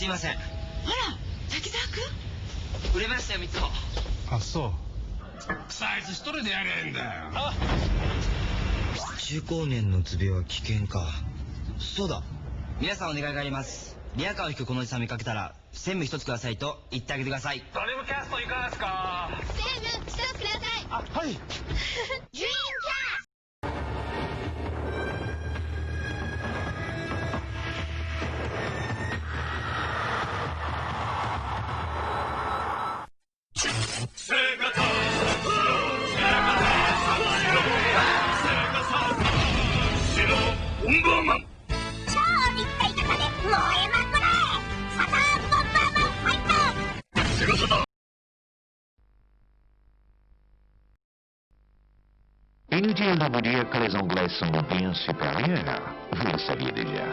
すいません。あら、滝沢君。売れましたよ、3つも。あ、そう。あいつ一人でやりゃいいんだよ。あ、中高年のうつ病は危険か。そうだ、皆さんお願いがあります。リヤカーを引くこのおじさん見かけたら、専務一つくださいと言ってあげてください。ドリームキャストいかがですか？専務一つください。あ、はい。ドリームキャスト。ボンバーマン。超立体型で燃えまくれ。サターンボンバーマンファイト。セガサターン。 Inutile de vous dire que les Anglais sont bien supérieurs. Vous le saviez déjà.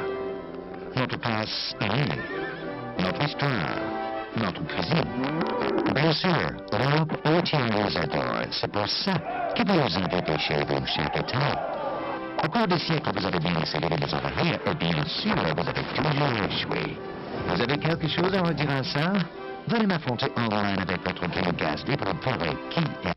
Notre place est unie. Notre histoire, notre cuisine. Bien sûr, l'Europe entière nous adore. C'est pour ça que vous nous invitez chez vous chaque été. Au cours des siècles, vous avez bien essayé de nous envahir et bien sûr, vous avez toujours échoué. Vous avez quelque chose à redire à ça? Venez m'affronter en ligne avec votre Dreamcast et pour prouver qui est.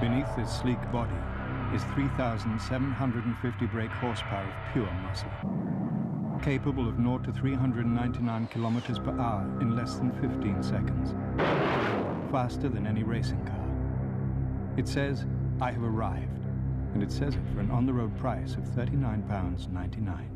Beneath this sleek body is 3,750 brake horsepower of pure muscle, capable of 0 to 399 kilometers per hour in less than 15 seconds, faster than any racing car. It says, I have arrived, and it says it for an on-the-road price of £39.99.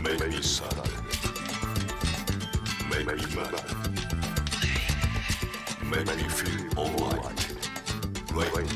Make me sad. Make me mad. Make me feel alright. Right.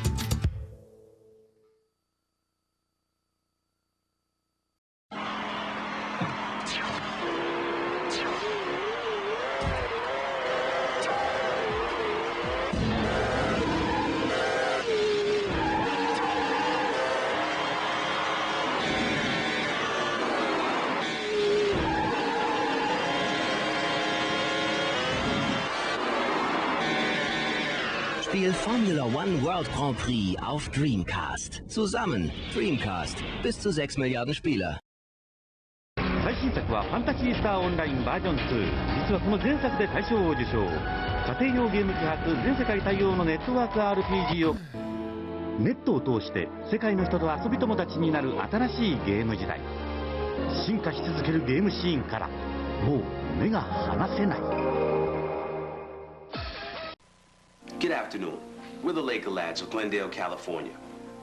Spiel Formula One World Grand Prix auf Dreamcast. Zusammen Dreamcast. Bis zu 6 Milliarden Spieler. 最新作はファンタジースターオンラインバージョン2。実はこの前作で大賞を受賞。家庭用ゲーム機発全世界対応のネットワーク RPG をネットを通して世界の人と遊び友達になる新しいゲーム時代。進化し続けるゲームシーンからもう目が離せない。 Good afternoon. We're the Laker Lads of Glendale, California.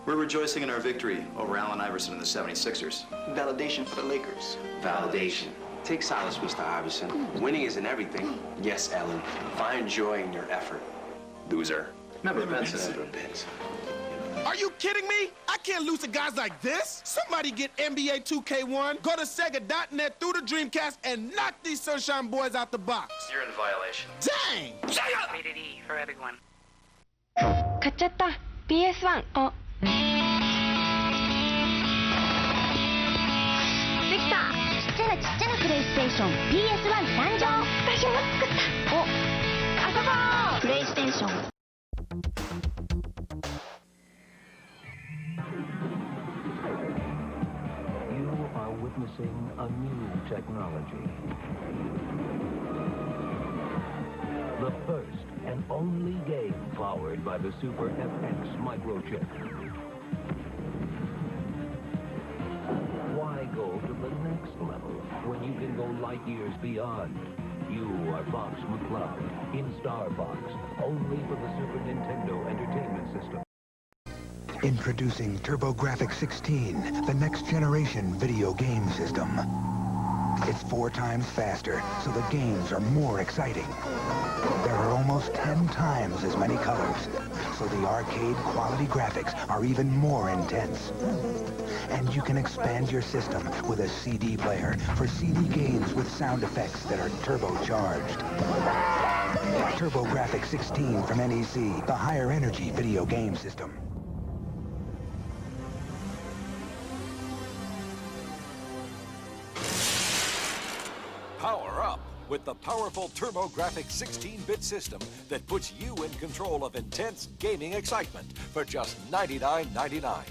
We're rejoicing in our victory over Allen Iverson and the 76ers. Validation for the Lakers. Validation. Take solace, Mr. Iverson. Winning isn't everything. Yes, Ellen. Find joy in your effort. Loser. Remember Benson. Remember Benson. Are you kidding me? I can't lose to guys like this. Somebody get NBA 2K1, go to Sega.net through the Dreamcast, and knock these Sunshine Boys out the box. You're in violation. Dang! Rated E for everyone. 買っちゃった。 PS1 を。できた。ちっちゃなちっちゃなプレイステーション PS1 誕生。私も作った。お、遊ぼう。プレイステーション。witnessing a new technology. The first and only game powered by the Super FX microchip. Why go to the next level when you can go light years beyond? You are Fox McCloud in Star Fox, only for the Super Nintendo Entertainment System. Introducing TurboGrafx 16, the next generation video game system. It's 4 times faster, so the games are more exciting. There are almost 10 times as many colors, so the arcade quality graphics are even more intense. And you can expand your system with a CD player for CD games with sound effects that are turbocharged. TurboGrafx 16 from NEC, the higher energy video game system. Power up with the powerful TurboGrafx 16-bit system that puts you in control of intense gaming excitement for just $99.99.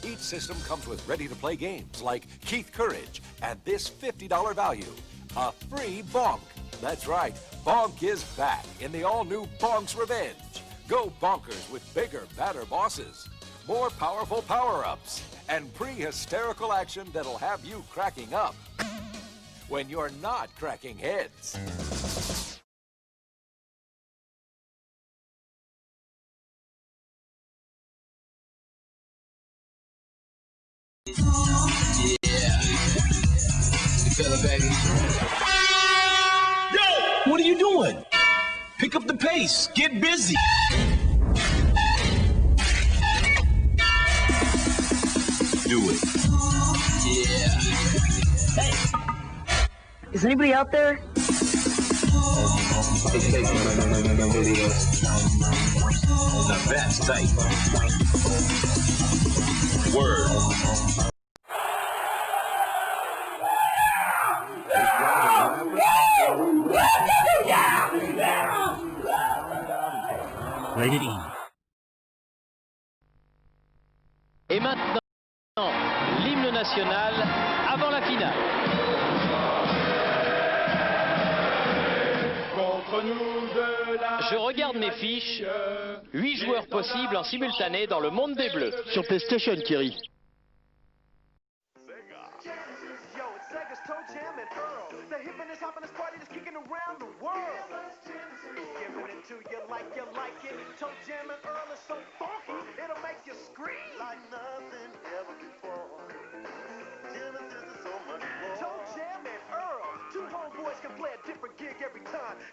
Each system comes with ready-to-play games like Keith Courage and this $50 value, a free Bonk. That's right, Bonk is back in the all-new Bonk's Revenge. Go bonkers with bigger, badder bosses, more powerful power-ups, and pre-hysterical action that'll have you cracking up when you're not cracking heads. Yeah. You feel it, baby? Yo! What are you doing? Pick up the pace. Get busy. Do it. Yeah. Hey. Is anybody out there? Now that's tight. Word. Rated E. Et maintenant, l'hymne national avant la finale. Je regarde mes fiches, 8 joueurs possibles en simultané dans le monde des Bleus. Sur PlayStation, Thierry.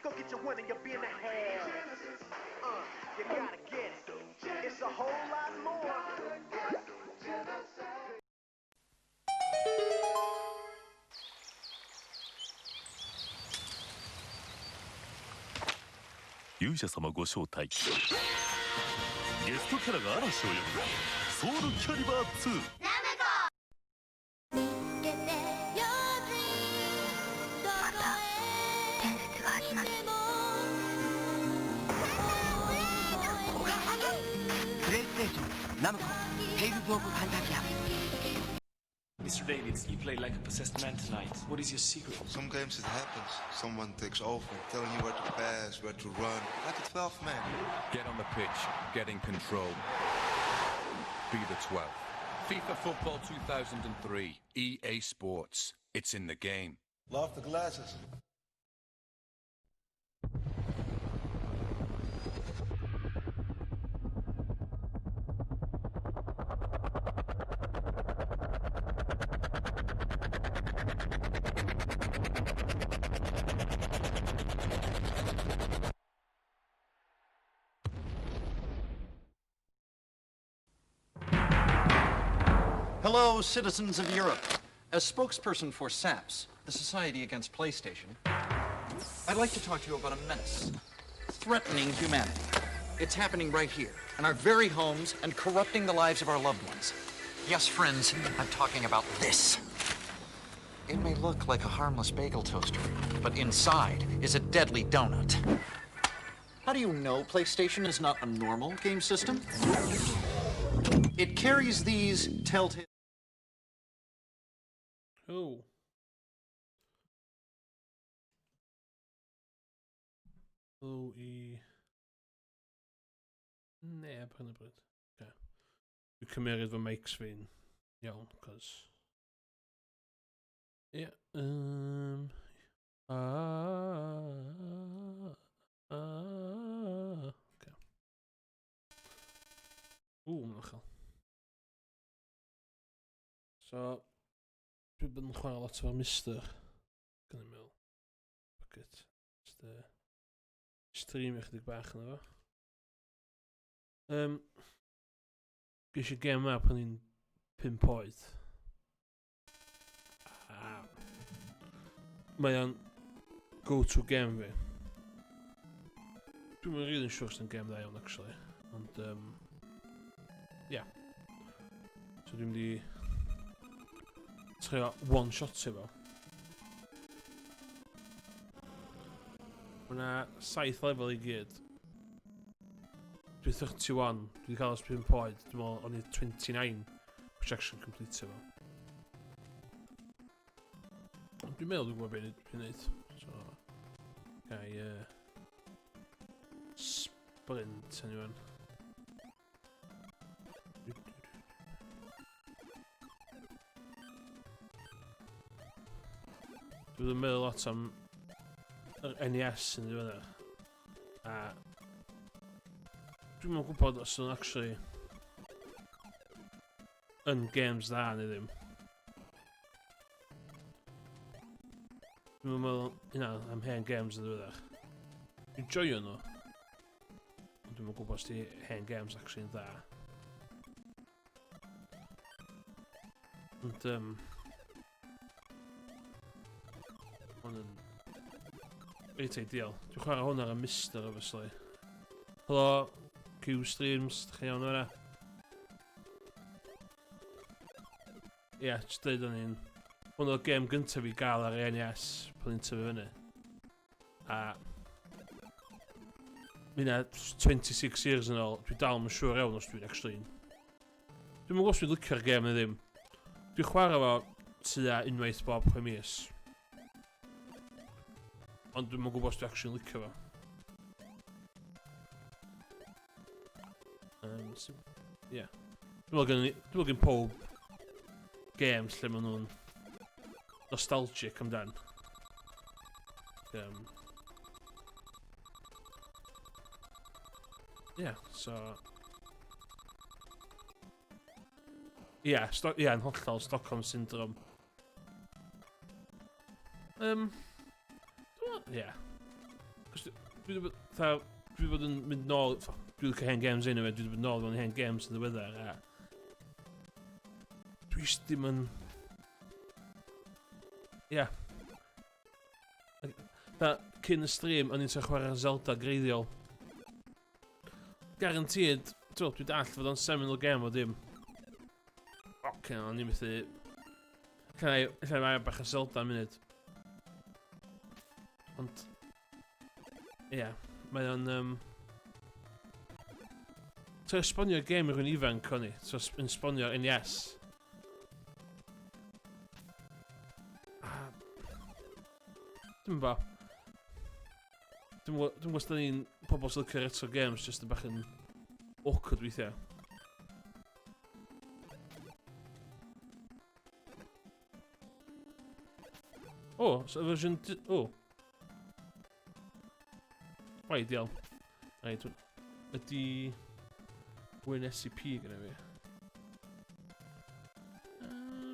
Go get your one and you'll be in the hand. You gotta get it. It's a whole lot more. 勇者様ご招待。ゲストキャラが嵐を呼ぶソウルキャリバー2。また伝説が始まる。プレイステーションナムコテイルズ・オブ・ファンタジア。 Mr. Davids, you played like a possessed man tonight. What is your secret? Some games it happens. Someone takes over, telling you where to pass, where to run, like a 12th man. Get on the pitch, get in control. Be the 12th. FIFA Football 2003, EA Sports. It's in the game. Love the glasses. Hello, citizens of Europe. As spokesperson for SAPS, the Society Against PlayStation, I'd like to talk to you about a menace threatening humanity. It's happening right here, in our very homes, and corrupting the lives of our loved ones. Yes, friends, I'm talking about this. It may look like a harmless bagel toaster, but inside is a deadly donut. How do you know PlayStation is not a normal game system? It carries these telltale... Cool. Hello i neb hyn o bryd. Okay. Dwi'n cymeryd fy mics fi'n iawn, cos... Ie, yeah, ah, okay. Ww, mae'n uchel. So, dwi bod yn chwarae lot efo'r Mister. Gan i'n meddwl. Fuck it. Just, streamio chydig bach yna fo. Ges i gem yma pan i'n 5 oed. A mae o'n go-to game fi. Dwi'm yn rili'n siŵr os 'di'n gêm dda iawn actually, ond yeah. So dwi'n mynd i trio one-shotio fo. Mae yna 7 lefel i gyd. Dwi'n 31, dwi wedi cael ers 5 oed, dwi'n meddwl o'n i 29 projection complete fo. Ond dwi'n meddwl dwi'n gwybod beth dwi'n gwneud. So, gai sprint anyway. Dwi'n meddwl lot am yr NES yn ddiweddar. A dwi'm yn gwybod os nhw'n actually yn games dda neu ddim. Dwi'n meddwl hynna am hen games yn ddiweddar. Dwi'n joio nhw. Ond dwi'm yn gwybod os di hen games actually yn dda. Ond, hwn yn reit ideal. Dwi'n chwarae hwn ar y Mister, obviously. Helo, Q Streams, dych chi'n iawn o'na? Ie, yeah, just dweud o'n i'n... Hwn oedd gêm gyntaf i gael ar y NES pan i'n tyfu fyny. A... Mae hynna 26 years yn ôl, dwi dal yn siŵr iawn os dwi'n actually... Dwi'm yn gwybod os dwi'n licio'r gêm neu ddim. Dwi'n chwarae fo tua unwaith bob 6 mis. Ond dwi'm yn gwybod os dwi'n actually licio fo. So, yeah. Dwi'n meddwl gen pob games lle maen nhw'n nostalgic amdan. Yeah, so... Yeah, yeah, yn hollol Stockholm Syndrome. Yeah. Cos dwi wedi bod yn mynd nôl, dwi'n licio hen games anyway, dwi wedi bod nôl mewn hen games yn ddiweddar, a dwi jyst ddim yn... Yeah. Da, cyn y stream, o'n i'n trio chwarae Zelda greiddiol. Guaranteed, dwi'n dall fod o'n seminal game o dim. Oce, o'n i'n methu... Lle mae bach o Zelda am munud. Ond... Ie, yeah, mae o'n... Trio esbonio'r gêm i rhywun ifanc o'n i. Trio esbonio'r NES. Dwi'n bo. Dwi'n gwybod os da ni'n pobl sy'n licio retro games just yn bach yn awkward weithiau. O, so version... O. Ideal. Reit, ydy WinSCP gyda fi?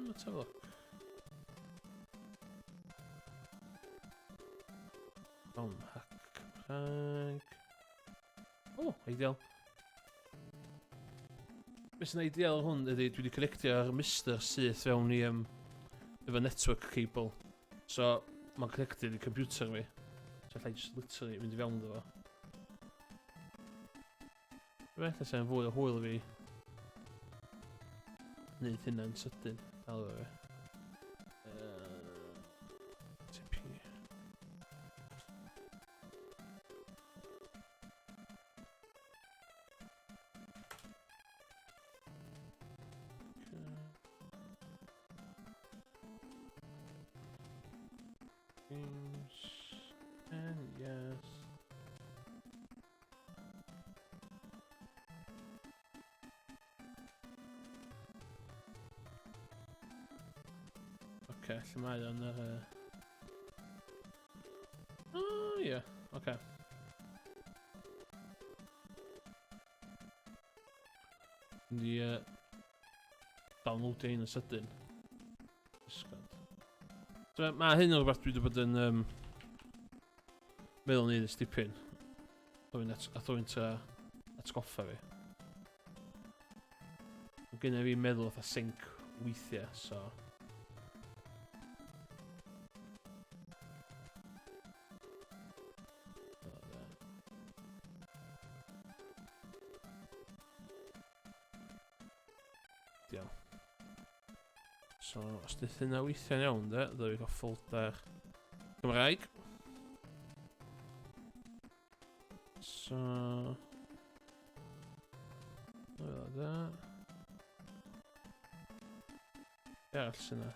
Let's have a look. Tom hack Cymraeg. O, ideal. Beth sy'n ideal hwn ydy dwi wedi connectio ar Mister syth fewn i efo network cable. So, mae'n connected i computer fi. So, allai just literally mynd i fewn iddo fo. Dwi'n meddwl sy'n fwy o hwyl i fi wneud hynna'n sydyn. Dal efo fi. TP. Games. And yes. Oce, okay, lle mae o'n yr... Oh, ie, yeah. oce. Okay. Mynd i downloadio un yn sydyn. Discord. So, mae hyn yn rhywbeth dwi wedi bod yn um, meddwl neud ers dipyn. A thwy'n ta atgoffa fi. Mae gen i fi meddwl fatha sync weithiau, so... Diolch. So, os dyth hynna weithio'n iawn, de, dwi fi gael ffolder Cymraeg. So... Fel da. Be arall sy'n yna?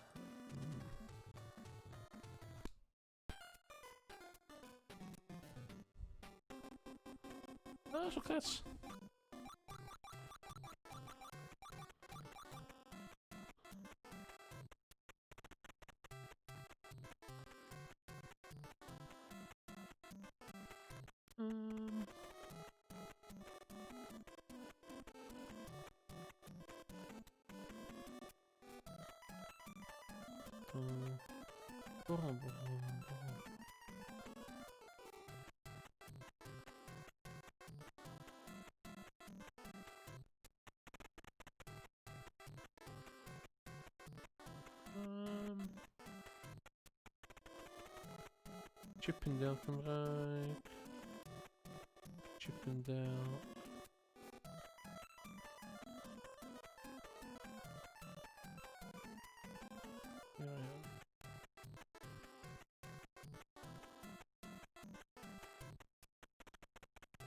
Ah, so clets. Chippendale Cymraeg. Chippendale.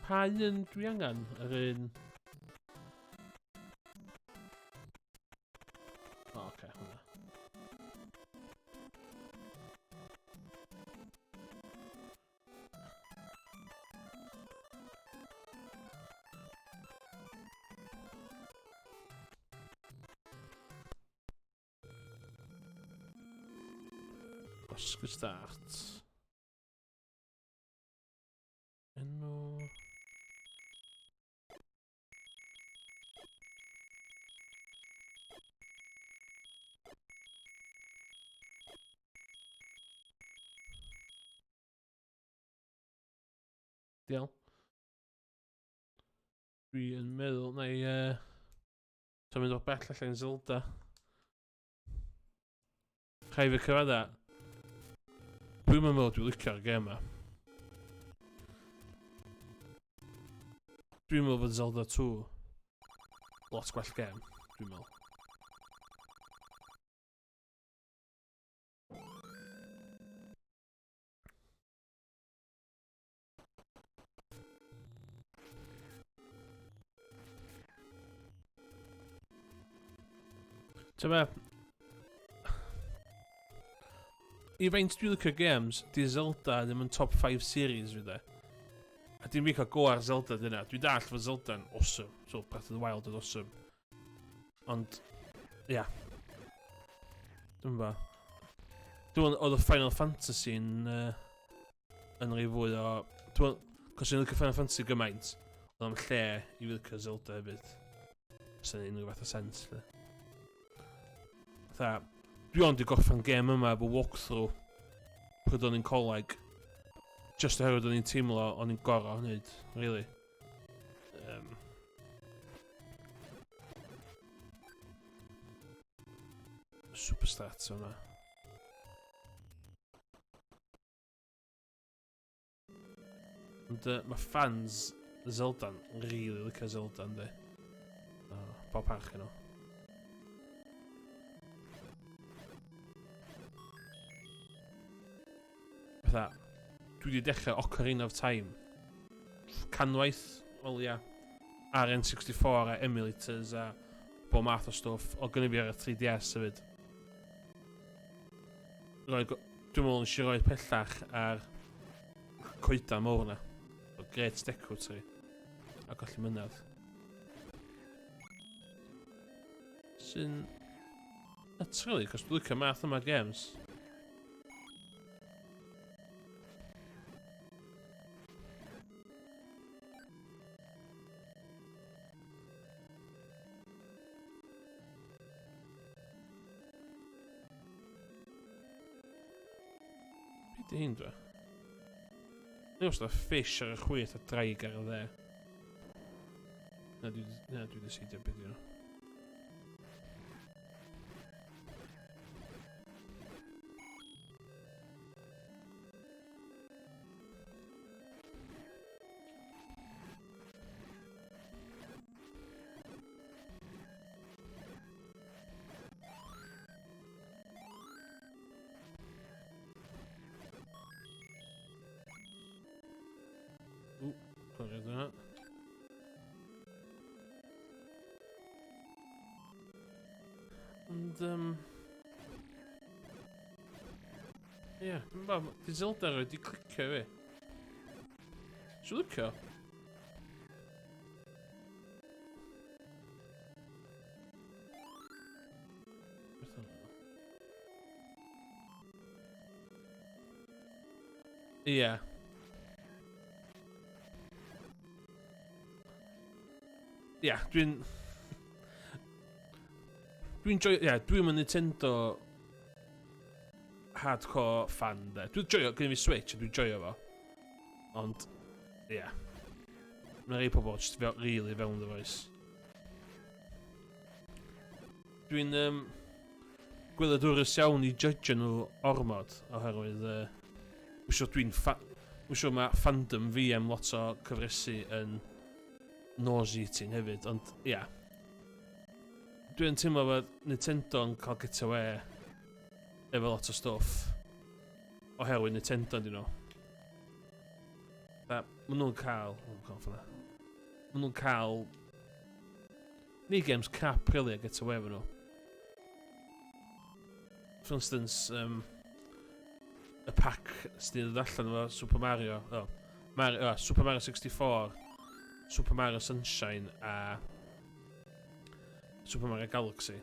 Pa un dwi angen? Yr un... O, oh, oce, okay, hwnna. Oscar start. Enw... Diolch. Dwi yn meddwl na i... Uh, so mynd o'r bell allan Zelda. Rhaid fi cyfadda. Dwi'n meddwl dwi'n licio'r gêm ma. Dwi'n meddwl bod Zelda 2 lot gwell gêm, dwi'n meddwl. Ti'n be? I faint dwi'n licio games, di Zelda ddim yn top 5 series fi de. A dim fi cael go ar Zelda dyna. Dwi'n dall fod Zelda'n awesome. So Breath of the Wild yn awesome. Ond, ia. Yeah. Dwi'n ba. Dwi'n oedd y Final Fantasy yn, yn rhoi fwy o... Dwi'n... Cos o'n licio Final Fantasy gymaint, oedd am lle i fi licio Zelda hefyd. Os yna unrhyw fath o sens, lle. Fatha, dwi ond i gorffen gêm yma efo walkthrough pryd o'n i'n coleg. Just oherwydd o'n i'n teimlo o'n i'n gorau wneud, really. Superstats yma. Ond mae fans Zelda'n really licio Zelda, yndi? Oh, pob parch i nhw. Fatha, dwi wedi dechrau Ocarina of Time. Canwaith, wel ia, ar N64 a emulators a bob math o stwff. O, gynnu fi ar y 3DS hefyd. Roi Dwi'n meddwl nes i roi pellach ar coedan mawr yna. O Great Deco Tree. A colli mynadd. Sy'n... Nuts really, cos dwi'n licio math yma games. Be di hyn dwi? Neu os da fish ar y chwith a draig ar y dde. Na, dwi, na, dwi wedi seidio beth nhw. Ww, cloriad yna. Ond, Ie, yeah, dwi'n meddwl, di Zelda roi di clicio i fi. Dwi'n licio? Ie. Ie, dwi'n... Dwi'n joio... Ie, dwi'n mynd Nintendo hardcore fan, de. Dwi'n joio, gen i fi Switch a dwi'n joio fo. Ond, ie. Yeah. Mae rei pobl just fel, really fewn the voice. Dwi'n um, gwyliadwrus iawn i judge nhw ormod oherwydd wy'n siŵr dwi'n fa wy'n siŵr mae fandom fi am lot o cyfresu yn nauseating hefyd, ond ia. Yeah. Dwi'n teimlo fod Nintendo yn cael get away efo lot o stwff oherwydd Nintendo dyn nhw. Maen nhw'n cael... Oh, god, fanna. Maen nhw'n cael... Ni games crap, really, a get away efo nhw. For instance, y pack sydd wedi dod allan efo Super Mario, oh, Mario, oh, Super Mario 64, Super Mario Sunshine a Super Mario Galaxy.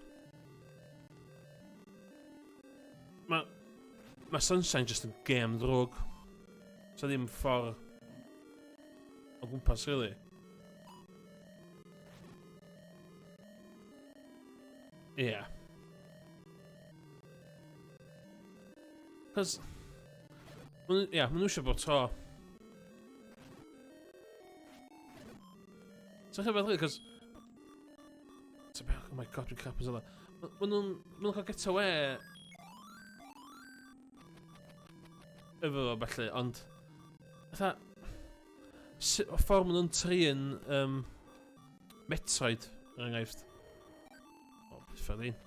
Mae Sunshine just yn gêm ddrwg. So ddim ffordd o gwmpas, really. Ie. Yeah. Cos... Ie, yeah, maen nhw eisiau bod tro. Ti'n rhyfedd, really, cos... Oh my god, dwi'n crap yn Zelda. Maen nhw'n cael get away efo fo, felly, ond... Fatha... Y ffordd maen nhw'n trin Metroid, er enghraifft. O, beth ffordd un.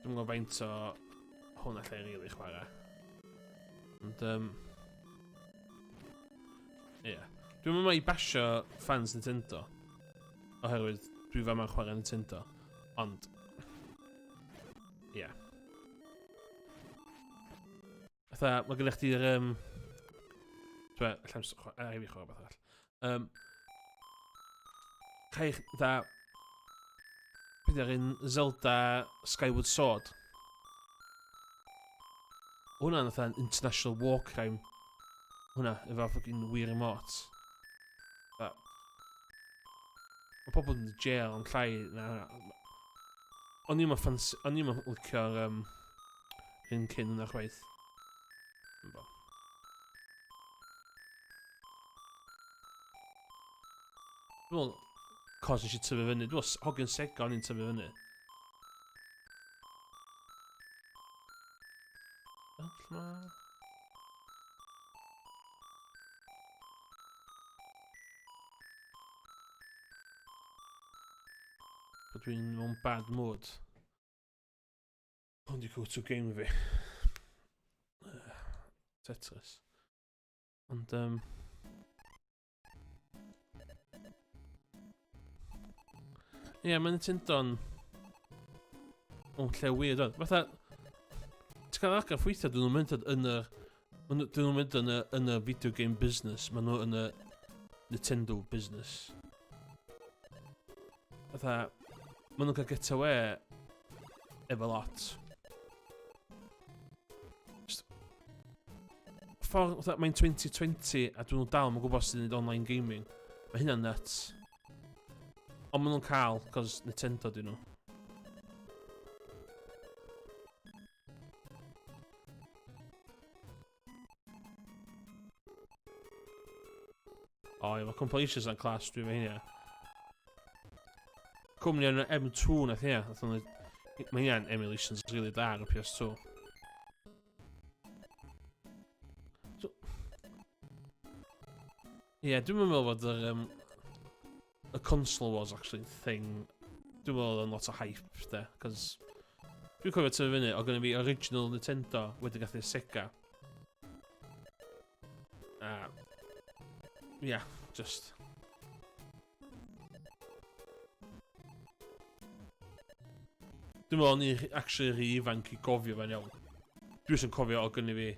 Dwi'n gwybod faint o hwn allai rili chwarae. Ond, ie. Yeah. Dwi'n mynd i basio fans Nintendo. Oherwydd dwi fama'n chwarae Nintendo. Ond, ie. Yeah. Fatha, mae gennych chdi'r... Dwi, allan i fi chwarae beth arall. Caich, fatha... Beth yw'r un Zelda Skyward Sword? Hwna'n fatha international war crime. Hwna, efo fucking Wii Remote. Fatha... Mae pobl yn jail yn llai na hwnna. O'n i'm yn ffansi... O'n i'm yn licio'r un cyn hwnna chwaith. Bo. Dwi'n meddwl, cos nes i tyfu fyny. Dwi'n meddwl, hogyn Sega o'n i'n tyfu fyny. Fel lle ma... Bod dwi'n mewn bad mood. Hwn di go-to game fi. Tetris. Ond, Ie, yeah, mae Nintendo'n... O'n lle weird o'n. Fatha... Ti'n cael argraff weithiau, dyn nhw'n mynd yn y... Dyn nhw'n mynd yn y, yn y video game business, maen nhw yn y Nintendo business. Fatha, maen nhw'n cael get away efo lot. Just, ffordd, fatha, mae'n 2020 a dyn nhw'n dal yn gwybod sy'n gwneud online gaming. Mae hynna'n nuts. Ond maen nhw'n cael, cos Nintendo dyn nhw. O, efo compilations yn class, dwi'n meddwl hynna. Cwmni yn M2 nath hynna. Nath nhw... Mae hynna'n emulations really da ar y PS2. So... Ie, yeah, dwi'n meddwl fod yr... Um, y console was actually thing. Dwi'n meddwl oedd o'n lot o hype, de, cos... Dwi'n cofio tyfu fyny, oedd gynnu fi original Nintendo, wedyn gath Sega. A... Yeah, just... Dwi'n meddwl o'n i actually rhy ifanc i gofio fe'n iawn. Dwi jyst yn cofio oedd gynnu fi...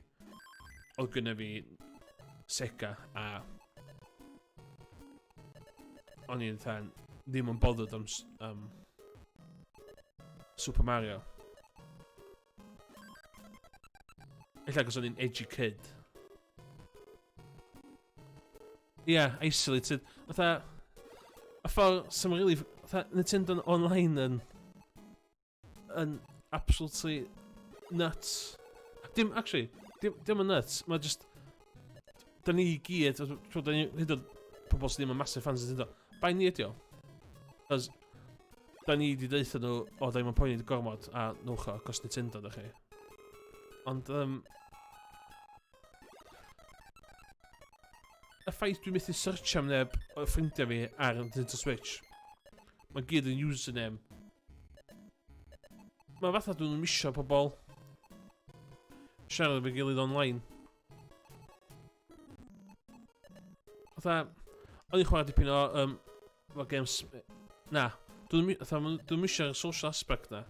Oedd gynnu fi Sega a... O'n i'n fatha ddim yn bothered am, am Super Mario. Ella cos o'n i'n edgy kid. Yeah, isolated. Fatha, y ffordd sy'n really... Fatha, Nintendo Online yn... yn absolutely nuts. Dim, actually, dim, dim yn nuts, mae just... Da ni i gyd, da ni, hyd yn pobl sydd ddim yn massive fans Nintendo, bai ni ydi o. Cos, da ni wedi deutha nhw, o, da ni'n poeni gormod, a nwch o, cos Nintendo da chi. Ond, um, y ffaith dwi'n methu search am neb o ffrindiau fi ar Nintendo Switch. Mae gyd yn username. Mae fatha dwi'n misio pobl siarad efo'i gilydd online. Fatha, o'n i'n chwarae dipyn o, um, efo games... Na, dwi'n dwi misio'r social aspect na.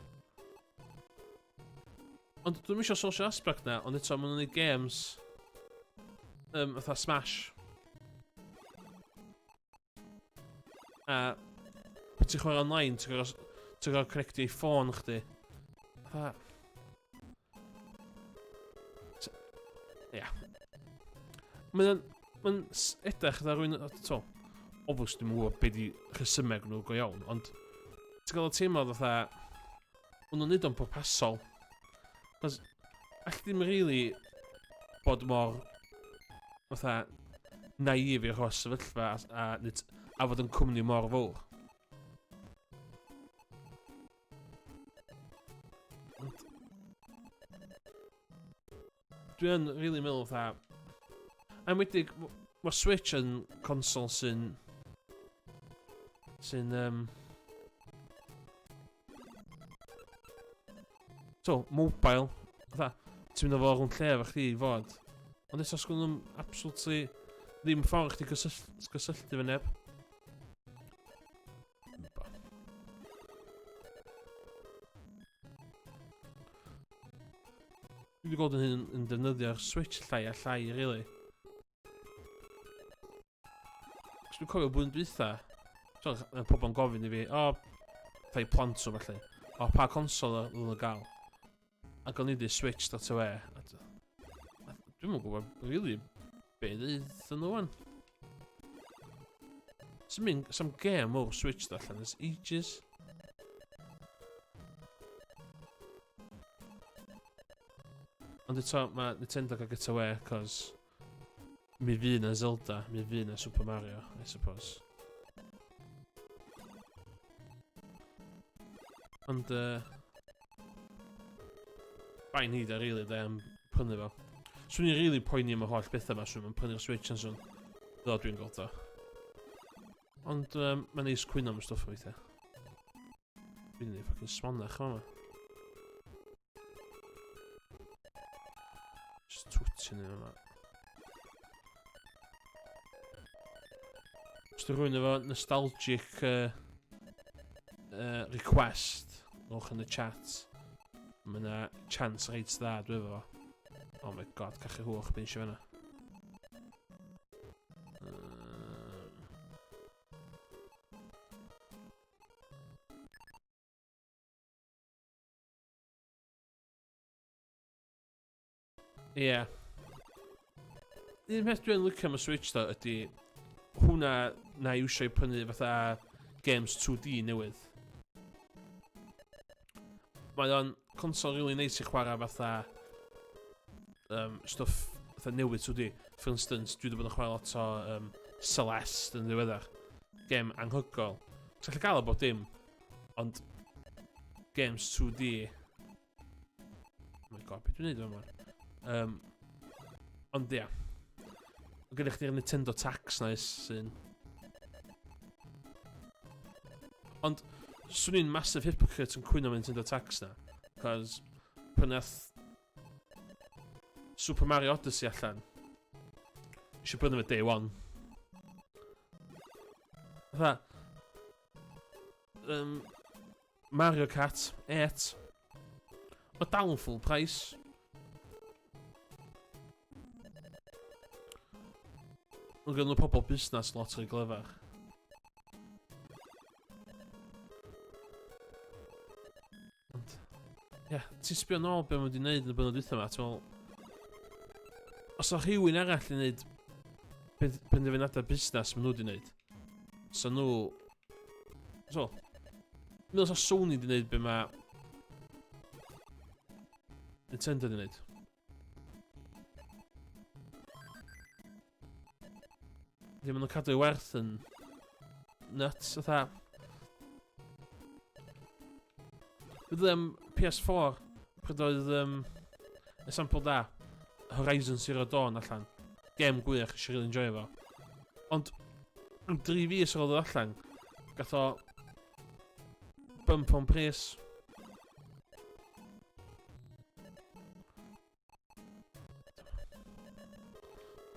Ond dwi'n misio social aspect na, ond eto maen nhw'n gwneud games um, fatha Smash. A pan ti'n chwarae online, ti'n gorfod ti'n gorfod connectio i ffôn chdi. Fatha... Ia. Mae'n mae'n edrych fatha rhywun... To, obviously dwi'n gwybod be di rhesymeg nhw go iawn, ond ti'n gael y teimlo fatha... Maen nhw'n neud o'n pwrpasol. Cos, all ddim really bod mor fatha naïf i'r holl sefyllfa a, a, nid, a fod yn cwmni mor fawr. Ond... Dwi yn really meddwl fatha... A enwedig, mae Switch yn console sy'n... sy'n... Um, so, mobile. Fatha, ti'n mynd â fo rhwng lle efo chdi i fod. Ond eto, sgwn nhw'n absolutely ddim ffordd chdi gysylltu fy neb. Dwi wedi gweld yn hyn yn defnyddio'r Switch llai a llai, really. Cos dwi'n cofio blwyddyn dwytha, so, mae pobl yn gofyn i fi, o, oh, i plant o felly, o, pa consol oedd nhw'n gael? Ac o'n i wedi Switch straight away. A dwi'm yn gwybod, really, be ddeud nhw wan. Some, mynd, some game o'r Switch dod allan ers ages. Ond eto, mae Nintendo cael get away, cos mi fydd na Zelda, mi fydd na Super Mario, I suppose. Ond, bai ni da, really, da, am prynu fo. Swn i'n really poeni am y holl bethau yma, swn i'n prynu'r Switch yn swn. Fel dwi'n gweld o. Ond, um, mae'n neis cwyno am y stwff weithiau. Dwi'n ei fucking smonach yma. Just twtio ni yma. Os dwi'n rhywun efo nostalgic uh, request, rhowch yn y chat. Mae yna chance reit dda dwi efo fo. Oh my god, cachu hwch, beth eisiau fanna. Ie. Yeah. Un peth dwi'n licio am y Switch ddo ydy hwnna na i iwsio i prynu fatha games 2D newydd. Mae o'n console really neis i chwarae fatha stwff fatha newydd 2D. For instance, dwi wedi bod yn chwarae lot o Celeste yn ddiweddar. Game anhygoel. Ti'n gallu gael o bob dim, ond games 2D. Oh my god, beth dwi'n neud yma? Ond ia. Mae gennych chdi'r Nintendo Tax nice sy'n... Ond, swn i'n massive hypocrite yn cwyno am Nintendo Tax na. Cos, pan nath Super Mario Odyssey allan, eisiau brynu fe day one. Fatha, Mario Kart 8. Mae dal yn full price. Mae gen nhw pobl busnes lot rhy glyfar. Ond, ie, yeah, ti'n sbio nôl be maen nhw wedi gwneud yn y blynyddoedd dwytha yma, ti'n meddwl, os o rhywun arall yn gwneud penderfyniadau busnes maen nhw wedi gwneud, so nhw So, meddwl sa Sony di wneud be mae Nintendo di wneud. Ddim yn cadw ei werth yn nuts, fatha. Bydd PS4, pryd oedd example da, Horizon Zero Dawn allan. Gem gwych, eisiau really enjoy fo. Ond, am 3 fis ar ôl ddod allan, gath o bump o'n pris.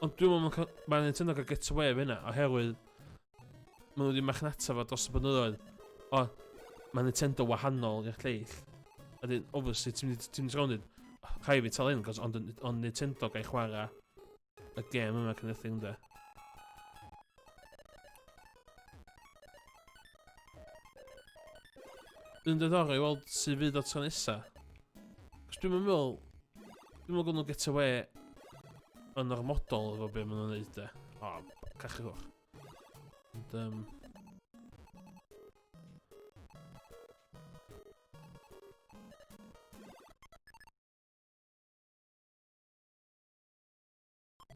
Ond dwi'n meddwl mae Nintendo gael get away efo hynna, oherwydd maen nhw wedi marchnata fo dros y blynyddoedd. O, mae Nintendo wahanol i'r lleill. A dyn, obviously, ti'n mynd i ti'n mynd rhaid fi talu hyn, cos ond, ond Nintendo gael chwarae y gêm yma kind of thing, de. Yn diddorol i weld sydd fydd o tro nesa. Cos dwi'n meddwl... Dwi'n meddwl nhw'n get away yn ormodol efo be maen nhw'n neud de. O, cachu hwch. Ond,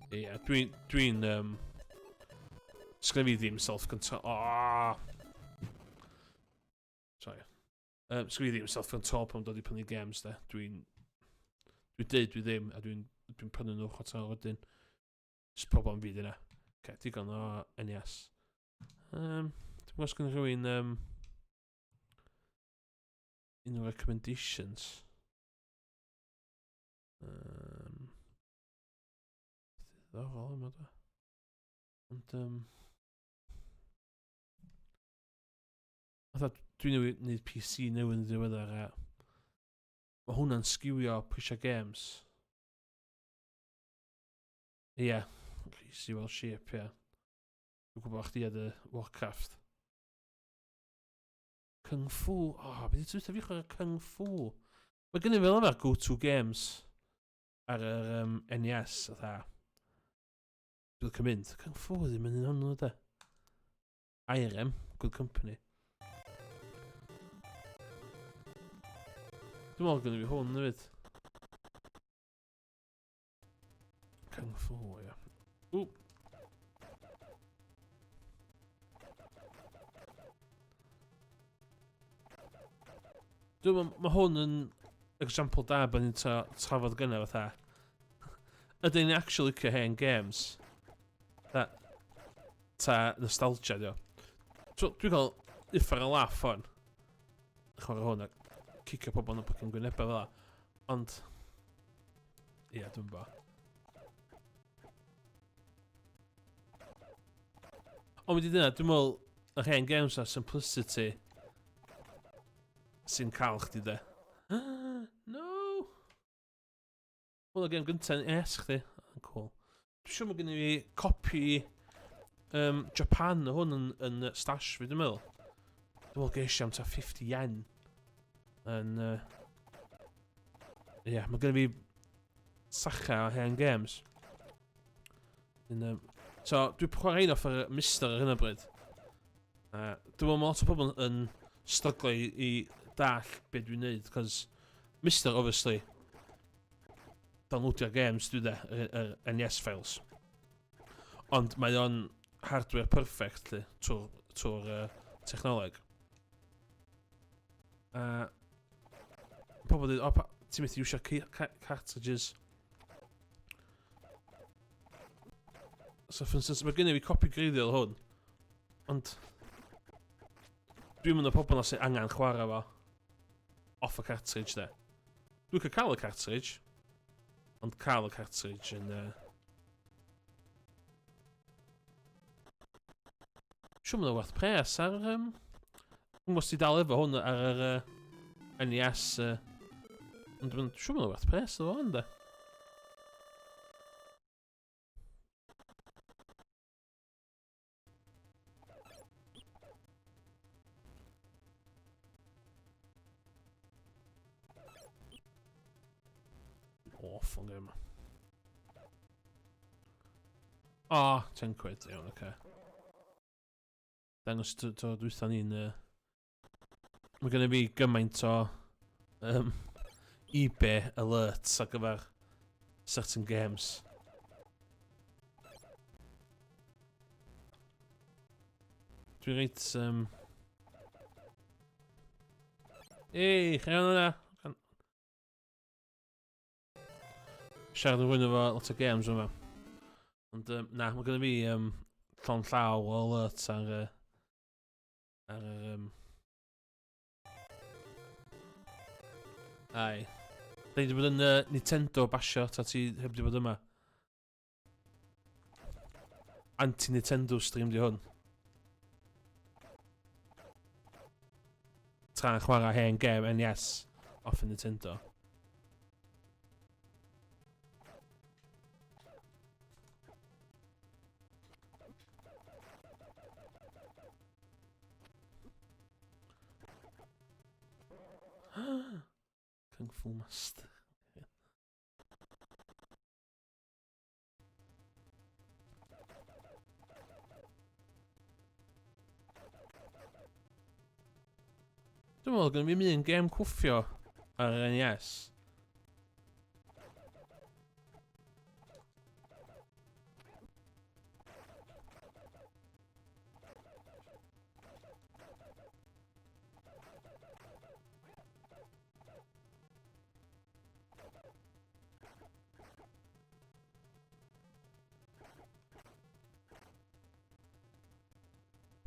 Ie, yeah, dwi'n... Dwi'n... Sgynna fi ddim self-control... Oh! Sorry. Sgynna fi ddim self-control pan dod i prynu games, de. Dwi'n... Dwi'n deud dwi ddim, a dwi'n dwi prynu nhw chwarter wedyn. Just problem fi dyna. Okay, digon o NES. Dwi'n gwybod os gen rhywun unrhyw recommendations. Diddorol yma da. Ond, fatha, dwi'n newid wneud PC newydd yn ddiweddar a mae hwnna'n sgiwio prisiau games. Ie, yeah, crazy well shape, ie. Yeah. Dwi'n gwybod chdi a dy Warcraft. Kung Fu. O, oh, beth yw'n fi chwarae Kung Fu? Mae gen i fel yma go-to games ar yr NES, fatha. Dwi'n licio mynd. Kung Fu ddim yn un ohonyn nhw, de. IRM, good company. Dwi'n meddwl gen i fi hwn hefyd. Kung Fu, ia. Ww. Dwi'n meddwl, mae hwn yn example da bod ni'n tra trafod gynna fatha. Ydyn ni'n actually licio hen games? Ta, ta nostalgia, dio. Dwi'n cael uffar o laff hwn. Chwarae hwn a cicio pobl yn y fucking gwynebau fel 'a. Ond, ie, yeah, dwi'n bo. Ond wedi dyna, dwi'n meddwl, yr hen games a simplicity. sy'n cael chdi de. No! Hwna gêm gyntaf yn es chdi. Cool. Dwi'n siŵr mae gen i fi copi um, Japan o hwn yn, yn stash fi, dwi'n meddwl. Dwi'n meddwl geisio am ta 50 yen. Yn... Ie, yeah, mae gen i fi sacha o hen games. Yn, um, so, dwi'n chwarae un off yr Mister ar hyn o bryd. Dwi'n meddwl mae lot o pobl yn stryglo i, i dall be dwi'n neud, cos Mister, obviously, downloadio games dwi de, yr, yr NES files. Ond mae o'n hardware perfect, lle, trwy'r trwy, technoleg. A pobl dweud, o, ti'n methu iwsio cartridges. So, for instance, mae gen i fi copi greiddiol hwn. Ond, dwi'n mynd o pobl na sy'n angen chwarae fo off y cartridge de. Dwi'n cael cael y cartridge, ond cael y cartridge yn... Siwr mae'n werth pres ar... Um, Dwi'n gwybod os ti dal efo hwn ar yr NES. Ond dwi'n siwr mae'n werth pres efo hwn, de. Awful game. O, oh, 10 quid, iawn, oce. Okay. Dangos to, to dwytha ni'n... Mae gen i fi gymaint o um, eBay alerts ar gyfer certain games. Dwi'n reit... Um... Ei, chi iawn yna? Siarad yn fwy efo lot o games yma. Ond um, na, mae gen i fi um, llon llaw o alerts ar, ar yr... Um... Ai. Da ni wedi bod yn Nintendo basio, ta ti heb wedi bod yma. Anti-Nintendo stream di hwn. Tra'n chwarae hen gem NES off y Nintendo. Kung Fu Master. Dwi'n meddwl gen i fi un gêm cwffio ar yr NES.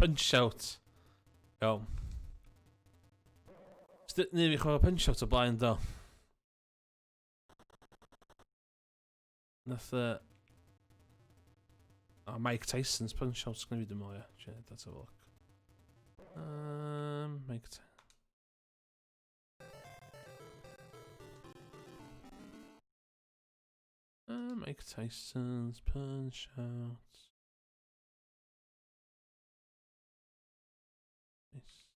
Punch Out. Iawn. Neu fi chwarae Punch Out o blaen do. Nath... Oh, Mike Tyson's Punch Out sgynna fi dim o, ie. Let's have a look. Mike Tyson. Mike Tyson's Punch Out. Nice.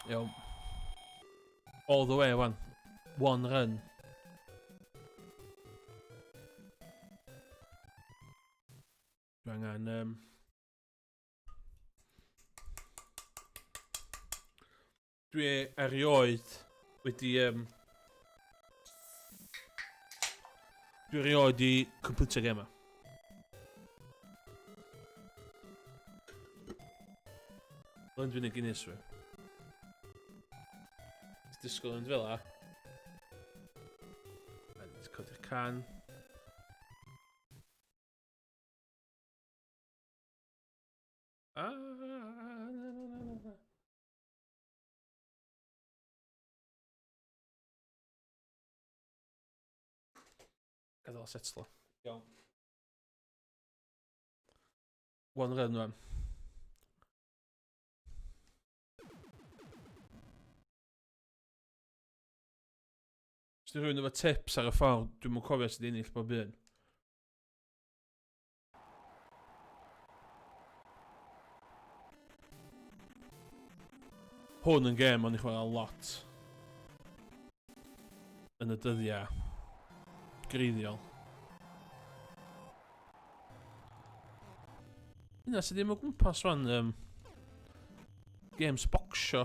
Iawn. All the way, wan. One run. Dwi angen... Um, dwi erioed wedi... Um, dwi erioed i completio game yma. Ond dwi'n ei Guinness fi. Disgwyl yn fel la. A codi'r can. Ah, na, na, na, na, na. Gadael o setlo. Iawn. One run rwan. Os di rhywun efo tips ar y ffordd, dwi'm yn cofio sut i ennill bob un. Hwn yn gêm o'n i chwarae lot yn y dyddiau greiddiol. Yna sydd ddim o gwmpas rwan, um, games boxio.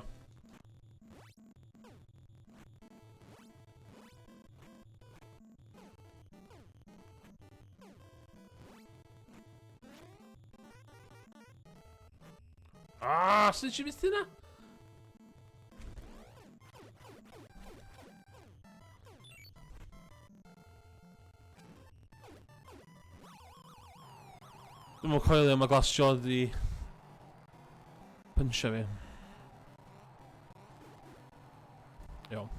Ah, sut i fynd yna? Dwi'n mwyn coelio mae Glass Jaw di pynsio fi. Iawn.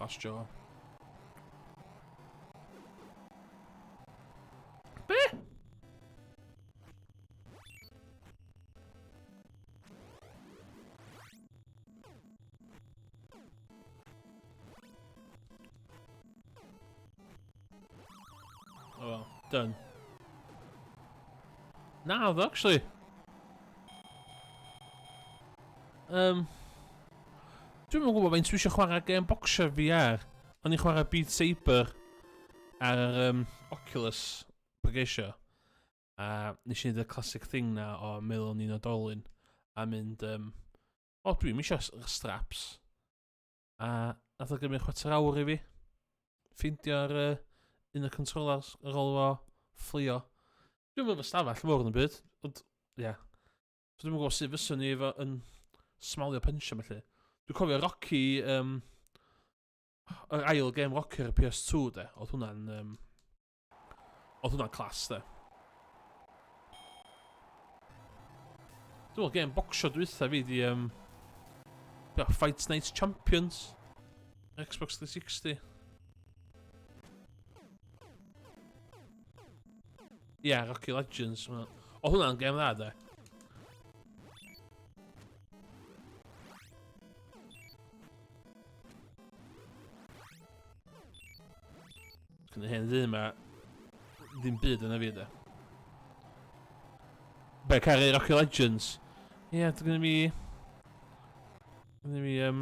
Glass jaw. Be? Oh well, done. Na, ddo, actually. Um, Dwi'm yn gwybod faint dwi eisiau chwarae game boxer VR. O'n i'n chwarae Beat Saber ar yr um, Oculus Pagesio. A nes i wneud y classic thing na o meddwl o'n i'n oedolyn a mynd, um, o, dwi'n eisiau straps. A nath o gymryd chwarter awr i fi ffeindio'r uh, un o'r controllers ar ôl o fflio. Dwi'n meddwl stafell mawr yn y byd, ond ie. Yeah. So dwi'n gwybod sut fyswn ni efo yn smalio pensiwn felly. Dwi'n cofio Rocky, um, yr ail game Rocky ar y PS2 de, oedd hwnna'n um, Oedd hwnna'n class, de. Dwi'n meddwl game boxio dwytha fi di... Um, Fight Night Champions. Xbox 360. Ie, yeah, Rocky Legends. O, hwnna'n game dda, de. Cyn y hen ddyn ma, ddim byd yna fi, de. Be, caru Rocky Legends? Ie, yeah, dwi'n fi... Dwi'n fi, um...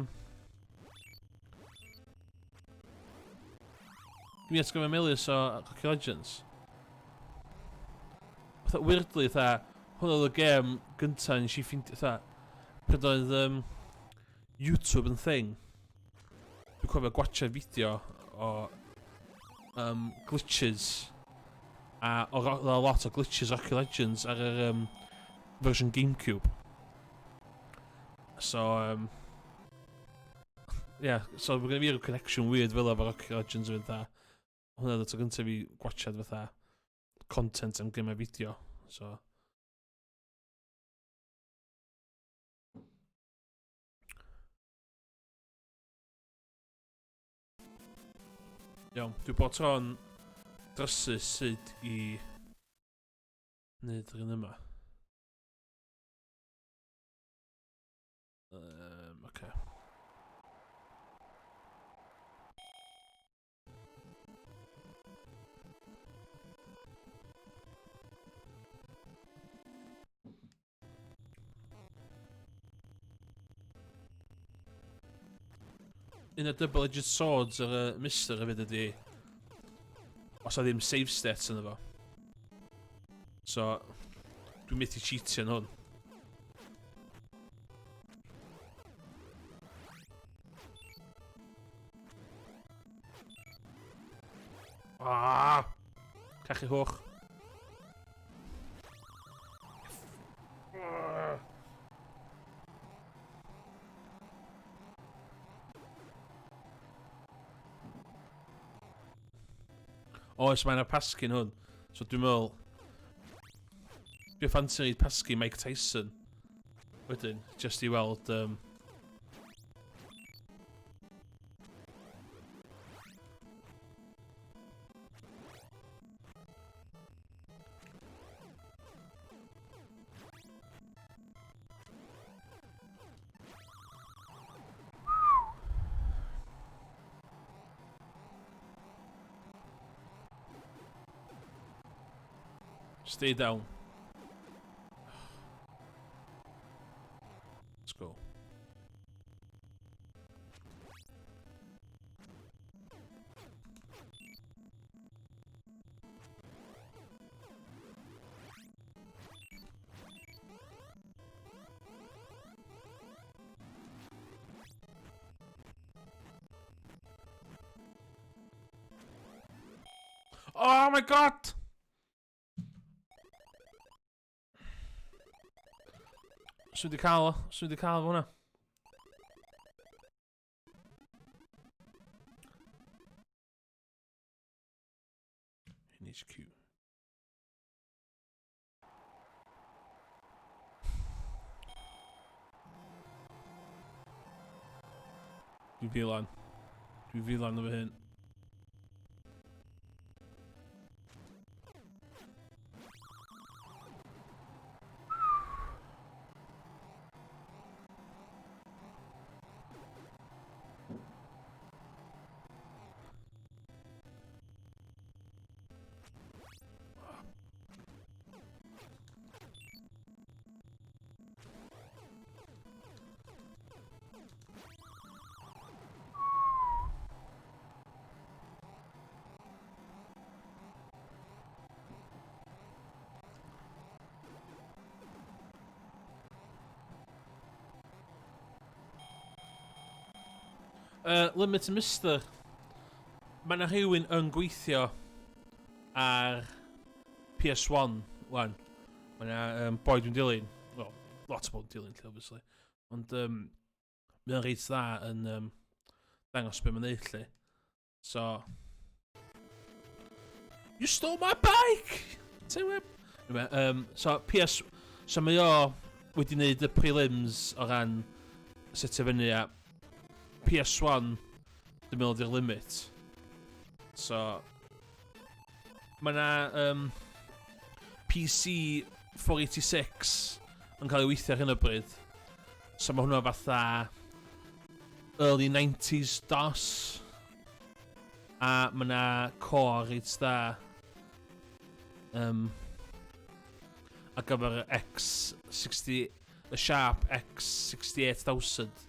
Dwi'n atgofio melus o Rocky Legends. Fatha, weirdly, fatha, hwn oedd y gêm gyntaf nes i ffeindio, fatha, pryd oedd um, YouTube yn thing. Dwi'n cofio gwatcha fideo o um, glitches a o, o lot o glitches Rocky Legends ar yr um, version Gamecube. So, um, yeah, so mae gen i fi rhyw connection weird fel efo Rocky Legends yn fatha. Hwnna oedd y tro gyntaf fi gwatchad fatha content am gemau fideo. So, Iawn, dwi bod tro'n drysu sut i wneud yr un yma. Um, okay. Un o double-edged swords ar y Mister hefyd ydy os a ddim save states yn efo. So, dwi'n methu cheatio yn hwn. Ah! Cachu hwch. Oes, mae yna pasgu'n hwn. So dwi'n meddwl... Dwi'n ffansi reid pasgu Mike Tyson. Wedyn, just i weld... Um, Stay down. Let's go. Oh my god! Swn i wedi cael o. Swn i wedi cael fo hwnna. NHQ. Dwi'n filan. Dwi'n filan efo hyn. Uh, Limit Mister. Mae yna rhywun yn gweithio ar PS1, wan. Mae yna um, boi dwi'n dilyn. Well, lot o bobl yn dilyn, lle, obviously. Ond um, mae o'n reit dda yn um, dangos beth mae'n neud, lle. So... You stole my bike! Ti'n web? Anyway, um, so, PS... So mae o wedi wneud y prelims o ran setio fyny a PS1 dwi'n meddwl di'r limit. So, mae yna um, PC 486 yn cael ei weithio ar hyn o bryd. So mae hwnna fatha early 90s DOS. A mae yna core reit dda um, ar gyfer y X60, y Sharp X68000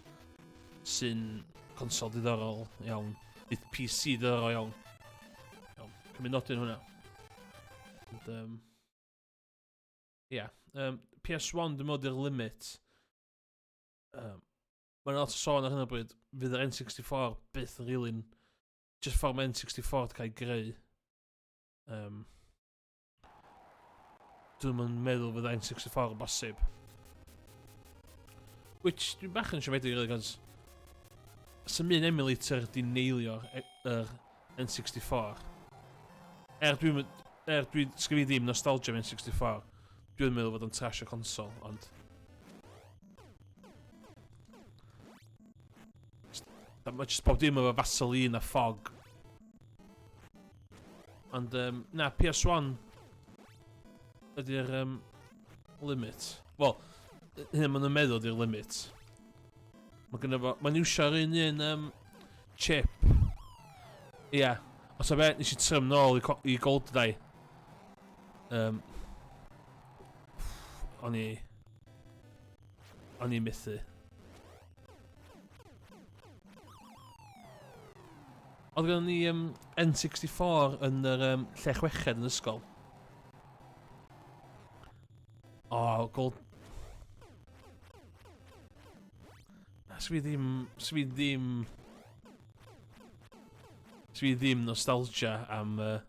sy'n consol diddorol iawn. Nid PC diddorol iawn. Iawn, cymryd nodyn hwnna. Ond, um, yeah. Um, PS1 dwi'n meddwl di'r limit. Um, Mae'n lot o sôn ar hyn o bryd, fydd yr N64 byth yn really'n... Just ffordd mae N64 wedi cael ei greu. Um, dwi'n yn meddwl fydd N64 yn bosib. Which, dwi'n bach yn siomedig, really, cos... Sy'n un emulator di neilio'r er N64. Er dwi'n... Er dwi'n... Sgyn fi ddim nostalgia am N64. Dwi'n meddwl fod o'n trash o console, ond... Mae jyst bob dim efo Vaseline a fog. Ond, um, na, PS1 ydy'r um, limit. Wel, hynny maen nhw'n meddwl ydy'r limit. Mae gynno fo... Mae'n iwsio'r un un um, chip. Ia. Yeah. Os o be, nes i trym nôl i, i GoldenEye. Um, o'n i... O'n i'n methu. Oedd gen ni um, N64 yn yr um, lle chweched yn ysgol. O, oh, gold... Na, swi ddim... Swi ddim... Swi ddim nostalgia am uh,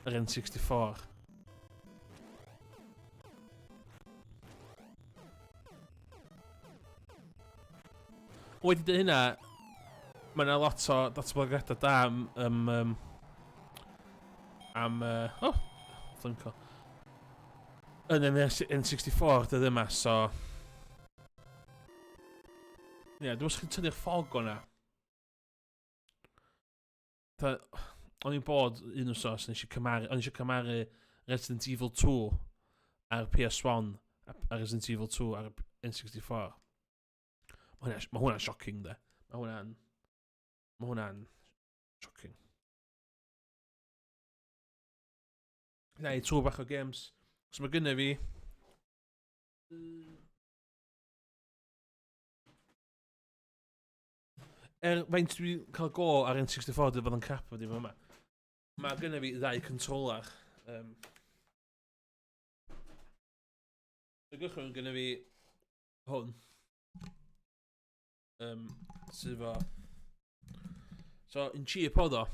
yr N64. Wedi dweud hynna, mae yna lot o datblygiadau da am, um, um, am... Uh, oh, Flinko. Yn N64 dydd yma, so... Ie, yeah, dwi'n meddwl chi'n tynnu'r ffog o'na. O'n i'n bod un wsos, nes i cymaru, o'n i eisiau cymaru Resident Evil 2 ar PS1 a Resident Evil 2 ar N64. Mae hwnna'n ma hwnna shocking, de. Mae hwnna'n... Mae hwnna'n shocking. Na i trwy bach o games. So mae gynnu fi... Er faint dwi'n cael go ar N64 dwi'n bod yn crap o dim yma. Mae gynnu fi ddau controller. Um, y gychwyn gynnu fi hwn. Um, sydd efo... So, yn cheap oedd o,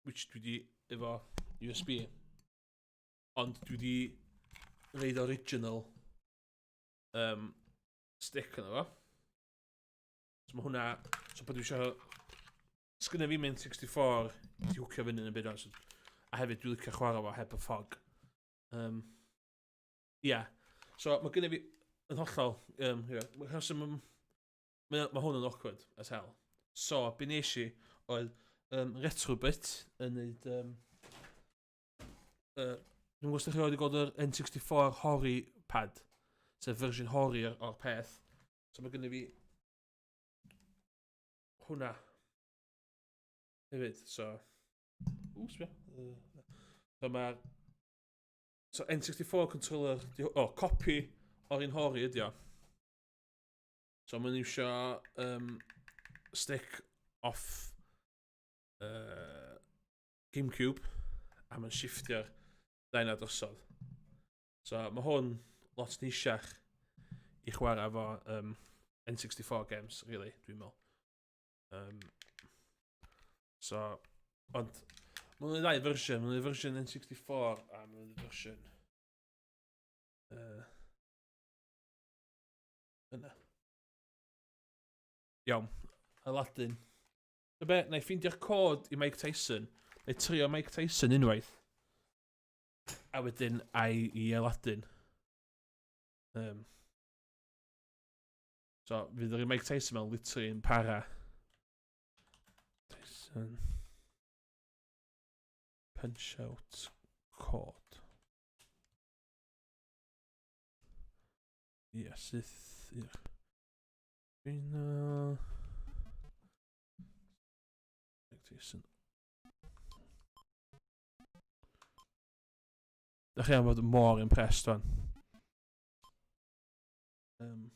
which dwi di efo USB. Ond dwi di reid original um, stick yna fo. So mae hwnna... So pan dwi eisiau... Sgynna fi mynd 64 i hwcio fyny yn y byd so, a hefyd dwi'n licio chwarae fo heb y ffog. Um, yeah. So mae gynna fi yn hollol... Um, yeah, mae ma, ma hwn yn awkward as hell. So, be nes i oedd um, Retrobit yn neud... Um, uh, dwi'n gwybod os ydych chi wedi gweld yr N64 Hori pad, sef fersiwn Hori o'r, or peth. So mae gennym fi hwnna hefyd, so... Ww, sbio. So mae'r... So N64 controller, o, oh, copi o'r un Hori ydi o. So mae'n iwsio um, stick off uh, Gamecube a mae'n shiftio'r ddau na drosodd. So mae hwn lot neisiach i chwarae efo um, N64 games, really, dwi'n meddwl. Um, so, ond, mae'n ddau fersiwn, mae'n fersiwn N64 a mae'n fersiwn uh, yna. Iawn, Aladdin. So be, na i ffeindio'r cod i Mike Tyson. Na i trio Mike Tyson unwaith. A wedyn ai i Aladdin. Um, so, fydd yr Mike Tyson mewn literally yn para. Tyson. Punch out cod. Ie, yeah, syth i'r... Final. Mike Tyson. Da chi am fod mor impressed fan. Um,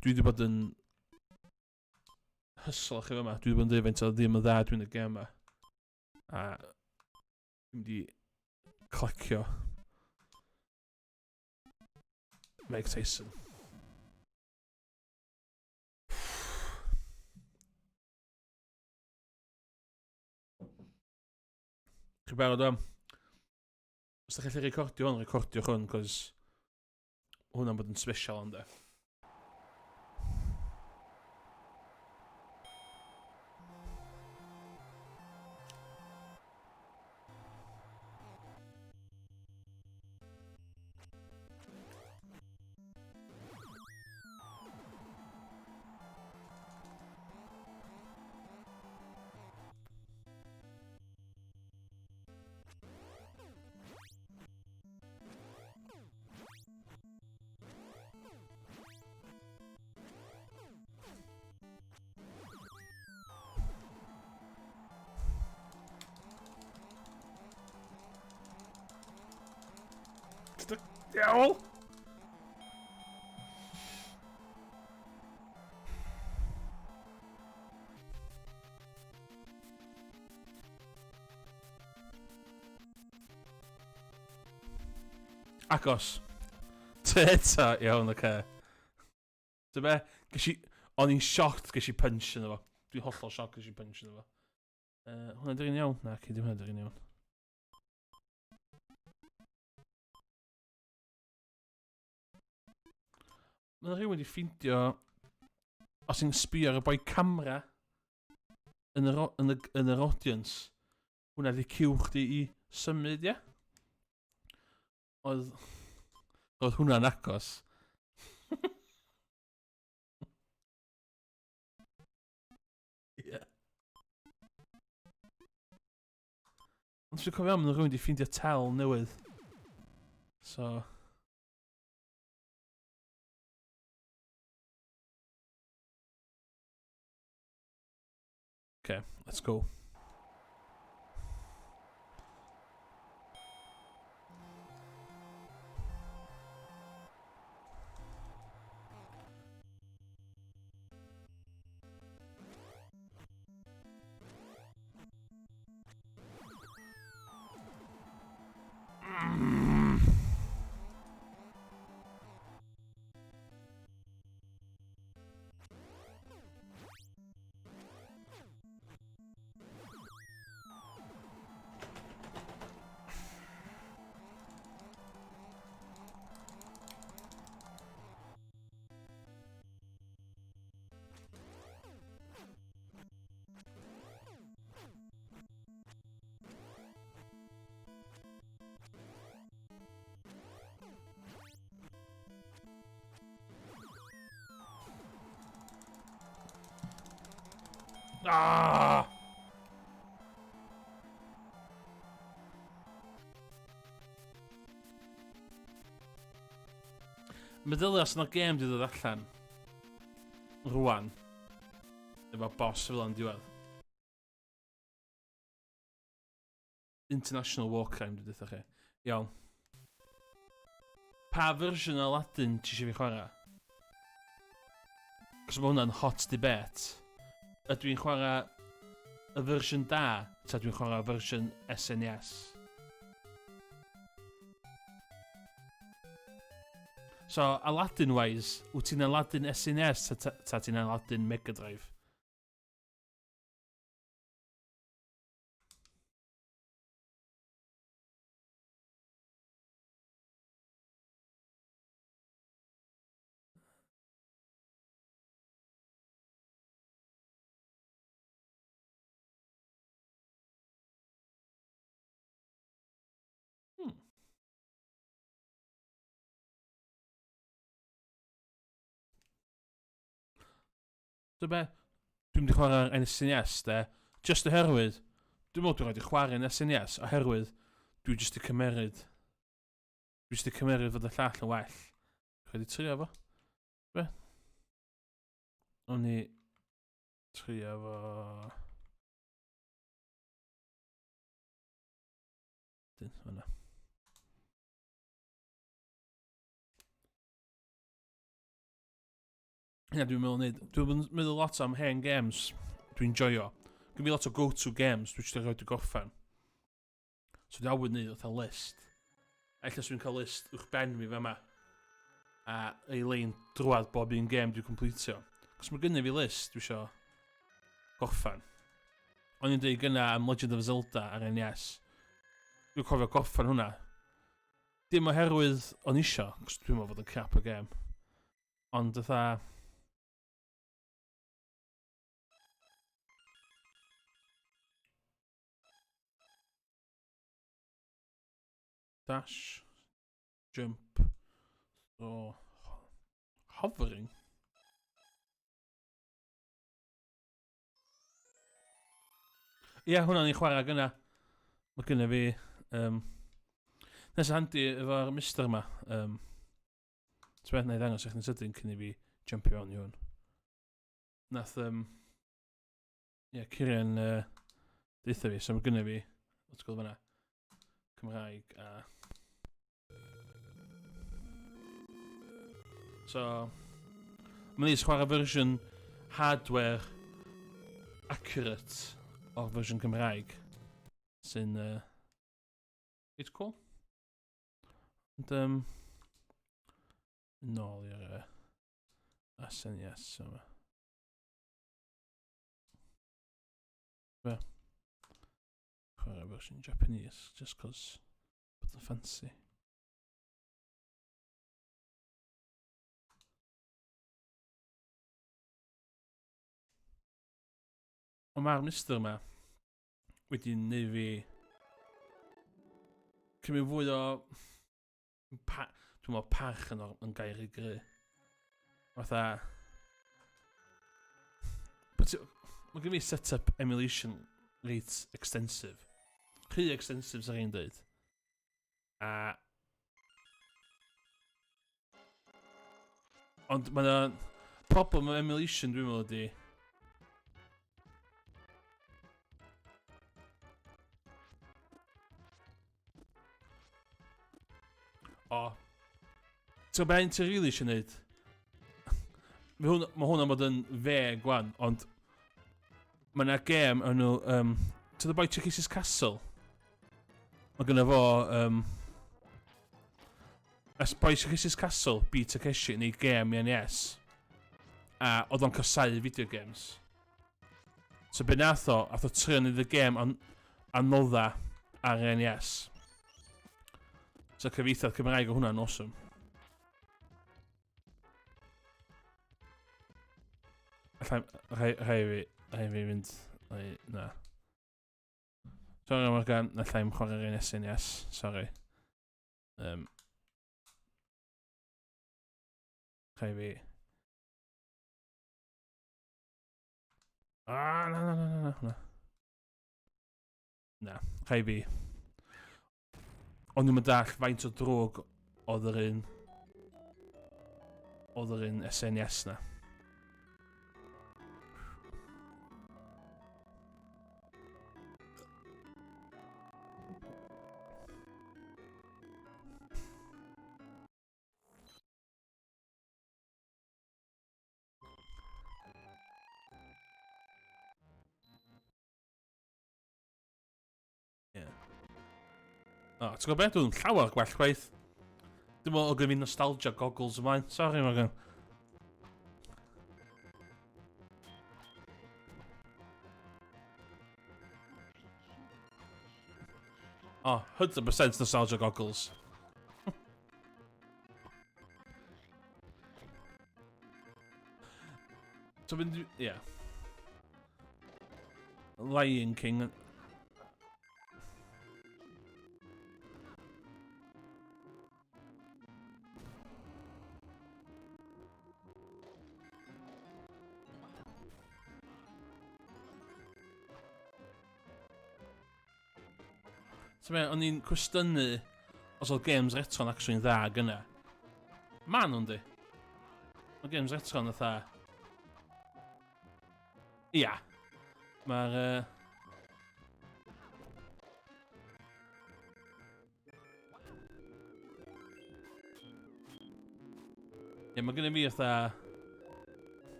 dwi wedi bod yn hysol chi yma. Dwi wedi bod yn dweud faint o ddim yn dda dwi'n y gem yma. A dwi'n mynd i clacio Mike Tyson. Chi barod am? Os da chi'n gallu recordio hwn, recordiwch hwn, cos hwnna'n bod yn special ond e. Diawl! Agos. Teta, iawn, oce. Okay. Dy be? Ges i... O'n i'n shocked ges i punch yna fo. Dwi'n hollol shocked ges i punch yna fo. Uh, hwnna dyn iawn? Na, cyd dim hwnna dyn iawn. Mae rhywun wedi ffeindio os ti'n sbio ar y boi camera yn yr, yn y, yn yr audience. Hwna di cyw chdi i symud, ie? Oedd... Oedd hwnna'n agos. Ie. Ond dwi'n cofio am rhywun wedi ffeindio tel newydd. So... Okay, let's go. Ah! Meddylia os yna gêm di ddod allan rwan efo boss fel yn diwedd. International War Crime, dwi'n dweud chi. Iawn. Pa fersiwn o Aladdin ti eisiau fi chwarae? Cos mae hwnna'n hot debate. Ydw i'n chwarae y fersiwn da, ta dwi'n chwarae fersiwn SNES? So, Aladdin-wise, wyt ti'n Aladdin SNES ta, ta, ta ti'n Aladdin Mega Drive? So be? Dwi'n mynd i chwarae'r SNES, de. Just oherwydd, dwi'n meddwl dwi'n rhaid i chwarae'n SNES, oherwydd dwi jyst i cymeryd. Dwi jyst i cymeryd fod y llall yn well. Dwi'n rhaid i trio fo. Be? O'n i trio fo... Dyn, fanna. Hynna dwi'n meddwl wneud. Dwi'n meddwl lot am hen games dwi'n joio. Dwi'n fi lot o go-to games dwi'n eisiau rhoi gorffen. So dwi'n awydd wneud fatha list. A ella swn i'n cael list uwch ben fi fama. A ei lein drwad bob un game dwi'n completio. Cos mae gynnu fi list dwi eisiau gorffen. O'n i'n dweud gynna am Legend of Zelda ar NES. Dwi'n cofio gorffen hwnna. Dim oherwydd o'n isio, cos dwi'n meddwl fod yn crap o game. Ond fatha... Dash. Jump. So... Hovering. Ie, yeah, hwnna'n ei chwarae gyna. Mae gynna fi... Um, nes handi efo'r mister yma. Um, Ti'n beth, na i ddangos i chdi'n sydyn cyn i fi jumpio fewn i hwn. Nath, um, ie, yeah, Cirian uh, deutha fi, so mae gynna fi, let's go fanna, Cymraeg a... So, mae'n neis chwarae fersiwn hardware accurate o'r fersiwn Cymraeg, sy'n uh, it's cool. Ond, um, nôl i'r uh, SNES yma. Fe. Chwarae version Japanese, just cos bod yn fancy. Ond mae'r mister yma wedi neud fi cymryd fwy o pa, dwi'n meddwl parch yn, yn gair i gry. Fatha... But, mae gen i set-up emulation reit extensive. Rhy extensive, sa chi'n dweud. A... Ond mae yna... Problem o emulation dwi'n meddwl ydi... O. Ti'n gwybod beth ti'n rili eisiau gwneud? Mae hwn, ma hwn am bod yn feg gwan, ond mae yna gêm yn nhw... To the Boy Takeshi's Castle. Mae gynno fo... As Boy Takeshi's Castle, B Takeshi, neu gêm i NES. A oedd o'n casau video games. So be nath o, ath o trio neud y gêm an anodda ar NES. So cyfieithiad Cymraeg o hwnna'n awesome. Allai, rhai, rhai fi, rhai fi fynd, rhai, na. Sorry Morgan, allai i'm chwarae'r un SNES, sorry. Rhai fi. Ah, na, na, na, na, na, na. Na, rhai fi. Ond nhw'n dall faint o drwg oedd yr un... Oedd yr un SNES na. Yeah. O, oh, ti'n gwybod beth? Dwi'n llawer gwell chwaith. Dwi'n meddwl o gyda fi nostalgia goggles ymlaen. Sorry, Morgan. Oh, 100% nostalgia goggles. So mynd... Yeah. Lion King. So be, o'n i'n cwestiynu os oedd games retro'n actually'n dda gyna. Ma nhw'n di. Mae games retro'n fatha... Ia. Mae'r... Ie, mae gennym fi fatha...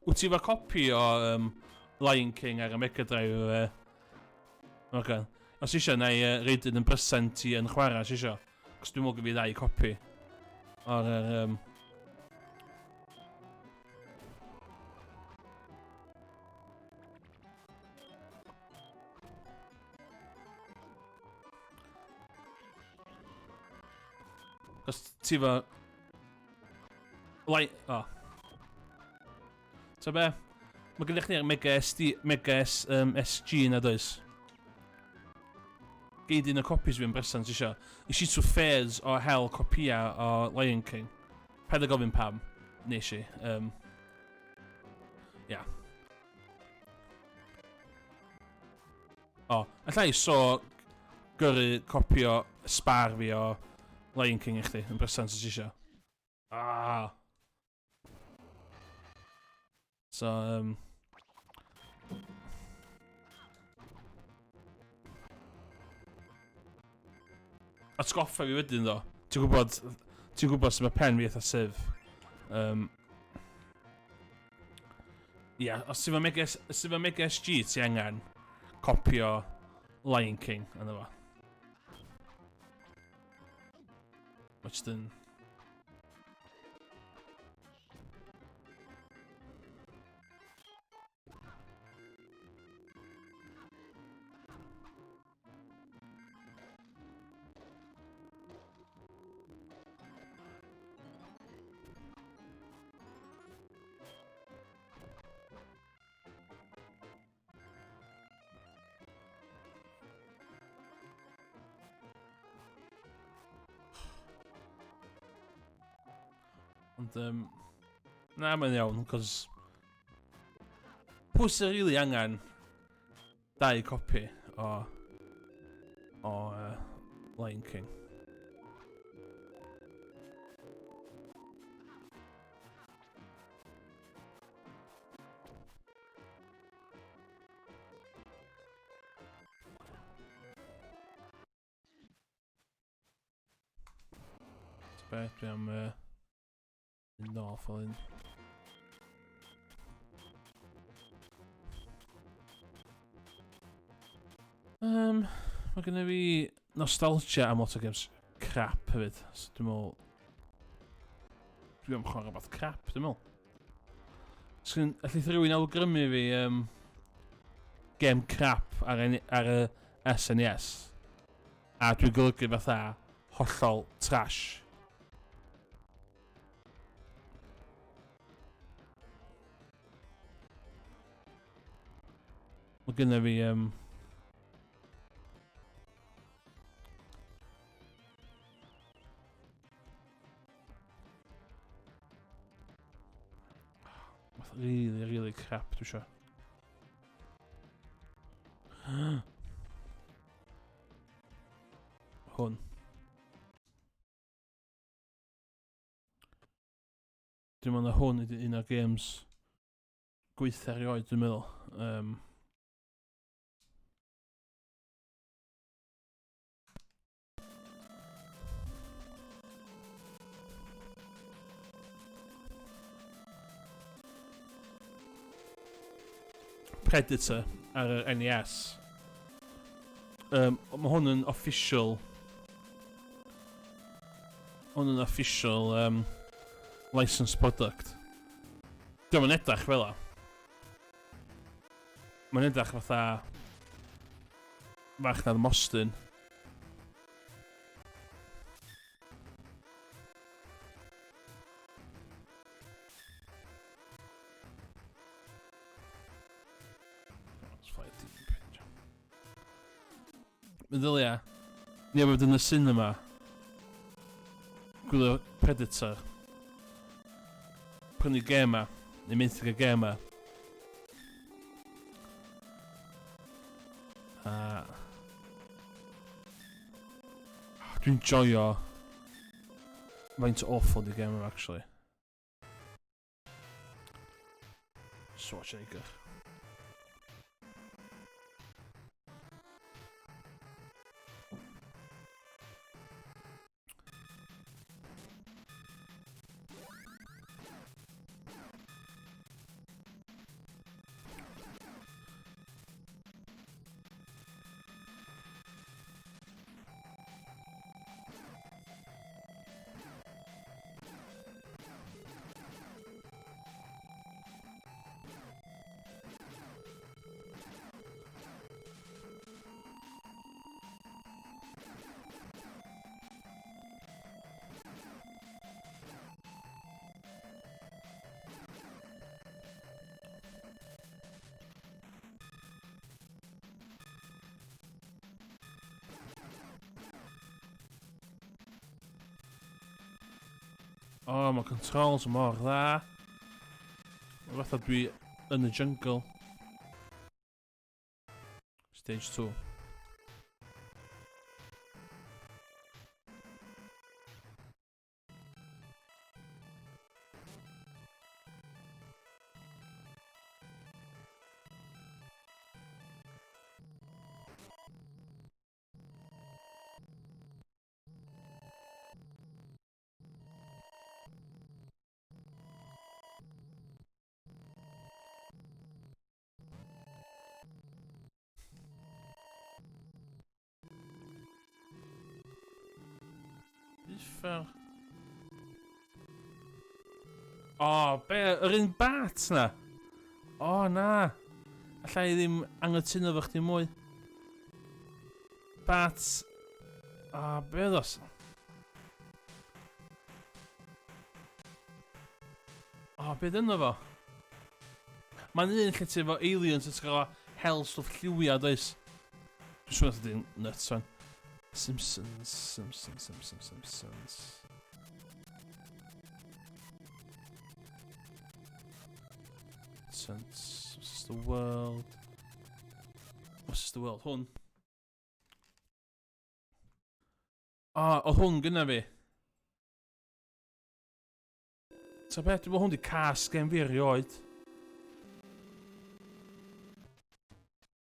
Wyt ti efo copi o Lion King ar y Mega Drive? Oce. Os eisiau, na i reid yn bresent i yn chwarae, os eisiau. Cos dwi'n meddwl gyda fi ddau copi. O'r... Cos ti fo... Lai... O. Oh. Ta be? Mae gennych chi'r Mega SD, Mega S, SG na does? Geid un o copies fi yn bresant isio. Nes i trwy phase o hel copia o Lion King. Paid â gofyn pam. Nes i. Yeah. O, alla i so gyrru copi o spar fi o Lion King i chdi yn bresant os isio. Ah. So, Atgoffa fi wedyn ddo. Ti'n gwybod, ti'n gwybod sut mae pen fi eitha syf. Ia, os ti'n fo Mega, os ti'n fo Mega SG, ti angen copio Lion King yna fo. Mae jyst yn... Ond, um, na, mae'n iawn, cos... Pwy sy'n rili really angen dau copi o, o uh, Lion King? Beth dwi am uh, mynd nôl fel un. Um, mae gennym fi nostalgia am lot o games crap hefyd. So dwi'n meddwl... Dwi am chwarae rhywbeth crap, dwi'n meddwl. Sgyn, allith rhywun awgrymu fi um, game crap ar, ar y SNES? A dwi'n golygu fatha hollol trash. Mae gynna fi... Um, really, really crap, dwi eisiau. Hwn. Dwi'n meddwl na hwn ydy un o'r games gweitha erioed, dwi'n meddwl. Um, Predator ar yr NES. Um, mae hwn yn official... Hwn yn official um, licensed product. Diolch yn edrych fel o. Mae'n edrych fatha... Farchnad Mostyn. Meddylia, ni am fod yn y cinema. Gwylio Predator. Prynu gema, neu menthyg y gema. A... Dwi'n joio faint awful di gem yma, actually. Schwarzenegger. O, oh, mae controls mor dda. Fatha dwi yn y jungle. Stage 2. Uffar. O, oh, be, yr un bat na? O, oh, na. Alla i ddim anghytuno fo chdi mwy. Bat. O, oh, be oedd os? O, oh, be dyna fo? Mae'n un lle ti efo aliens yn gael hel stwff lliwia, does? Dwi'n siŵr nad ydy'n nuts, fan. Simpsons, Simpsons, Simpsons, Simpsons. Mutants, What's the World? What's the World? Hwn. O, oh, oedd hwn gyna fi. Ta beth, dwi'n meddwl hwn di cas gen fi erioed.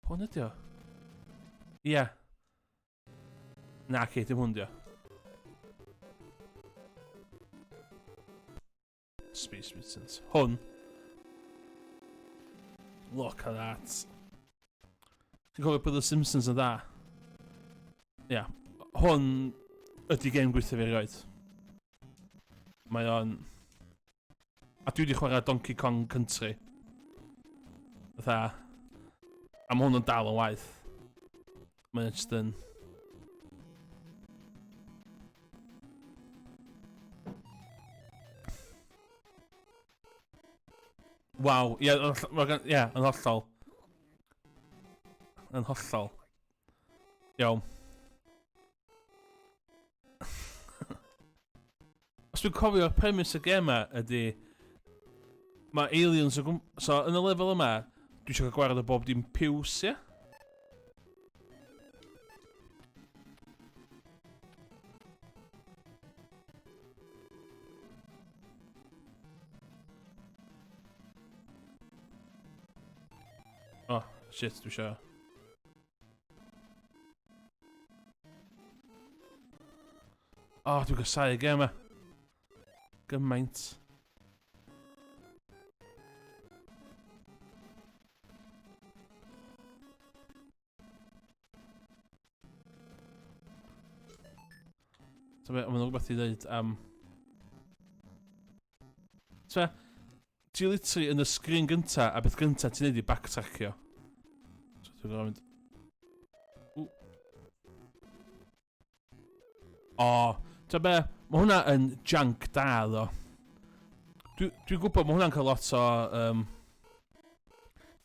Hwn ydi o? Ie. Yeah. Na, ci, dim hwn di o. Space Mutants. Hwn. Look at that. Ti'n cofio bod The Simpsons yn dda? Ia. Yeah. Hwn ydy game gweithio fi erioed. Mae o'n... A dwi wedi chwarae Donkey Kong Country. Fatha... A mae hwn yn dal yn waith. Mae'n just yn... Waw, ie, ie, yn hollol. Yn hollol. Iawn. Os dwi'n cofio'r premise y gêm yma ydy... Mae aliens o gwm... So, yn y lefel yma, dwi eisiau cael gwared o bob dim piws, ie? Oh, shit, dwi eisiau... O, oh, dwi'n gysau y gem yma. Gymaint. So be, mae'n rhywbeth i ddweud am... So, ti literally yn y sgrin gynta, a beth gynta ti'n neud i backtrackio. So dwi'n gorfod mynd... O, ti'n be, mae hwnna yn jank da, ddo. Dwi'n dwi gwybod mae hwnna'n cael lot o um,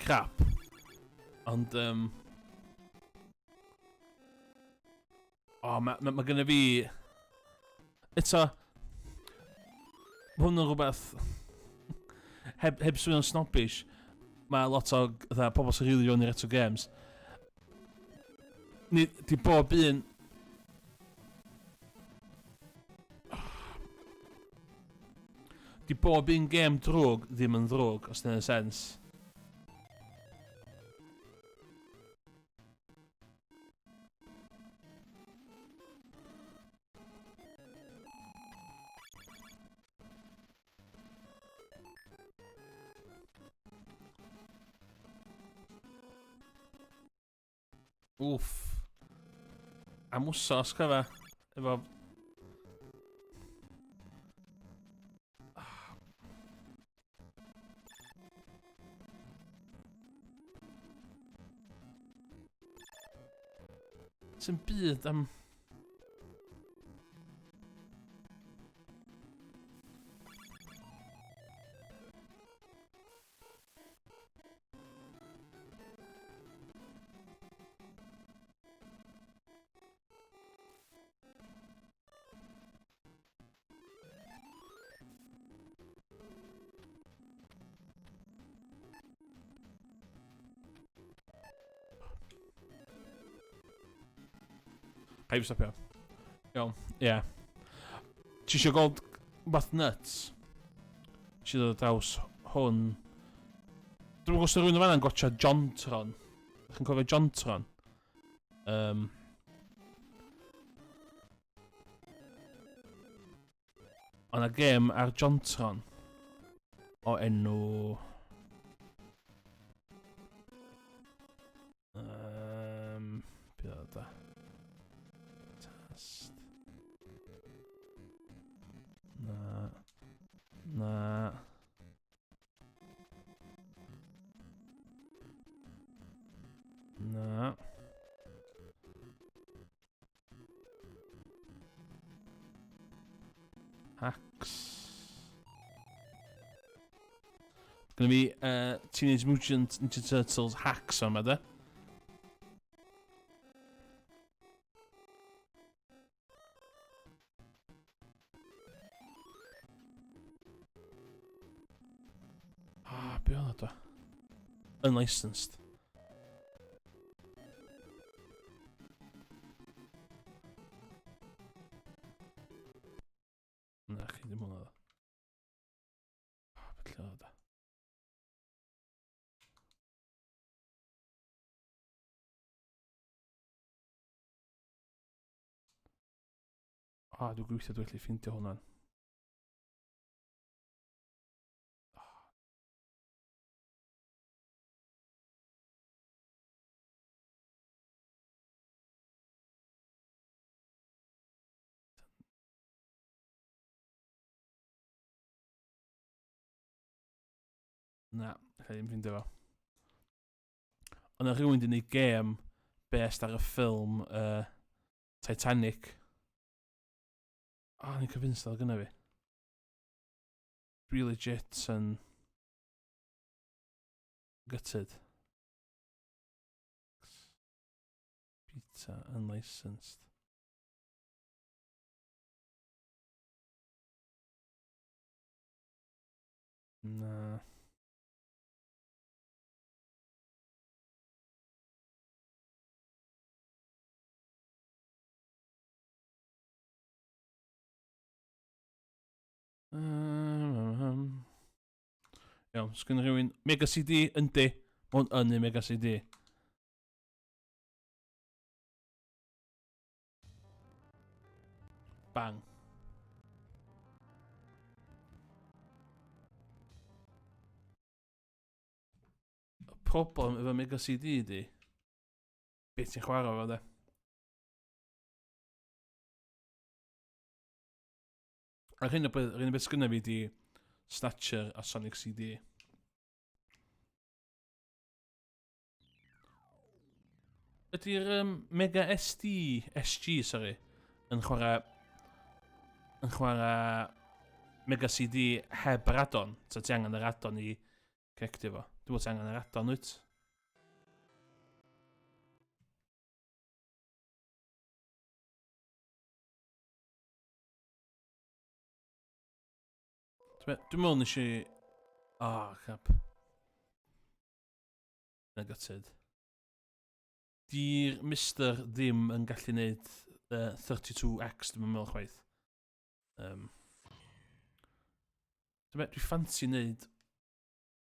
crap. Ond, um, o, mae ma, ma gynna fi... Eto, mae hwn yn rhywbeth... heb, heb swnio'n snobbish, mae lot o fatha, pobl sy'n rili fewn i retro games. Ni, di bob un... Di bob un gêm drwg ddim yn ddrwg, os dyna'n sens. Wff. Am wsos cyfa. Efo... Sy'n byd am... Rhaid fi stopio. Iawn, ie. Yeah. Ti eisiau gweld rhywbeth nuts? Ti ddod ar draws hwn. Dwi'n gwybod os rhywun yn fanna'n gotcha Jontron. Ydych chi'n cofio Jontron? Um, O'na gêm ar Jontron o enw... Um, be oedd o? Test. Na. Na. Na. Hacks. Gynna fi uh, Teenage Mutant Ninja Turtles hacks o'n de. Ah, be oedd o? Unlicensed. Na, chi ddim hwnna. Oh, beth lle oedd o? O, dwi'n gobeithio dwi'n gallu ffeindio hwnna'n. Na, allai ddim ffeindio fo. Ond na rhywun wedi gwneud gêm based ar y ffilm uh, Titanic. Ah, oh, ni'n convinced oedd gynna fi. Dwi legit yn gutted. Beta unlicensed. Na. Um, Iawn, sgyn rhywun... Mega CD, yndi. Mae hwn yn ei Mega CD. Bang. Y problem efo Mega CD ydi, beth ti'n chwarae fo de? Ar hyn o bryd, yr unig beth sgynna fi di Snatcher a Sonic CD. Ydy'r um, Mega SD, SG, sorry, yn chwarae yn chwarae Mega CD heb yr add-on? So ti angen yr add-on i connectio fo. Dwi'n meddwl ti angen yr add-on, wyt? Dwi'n meddwl nes i... Ah, oh, crap. Na gutted. Di'r Mister ddim yn gallu neud uh, 32X, dwi'n meddwl chwaith. Um, dwi'n dwi ffansi neud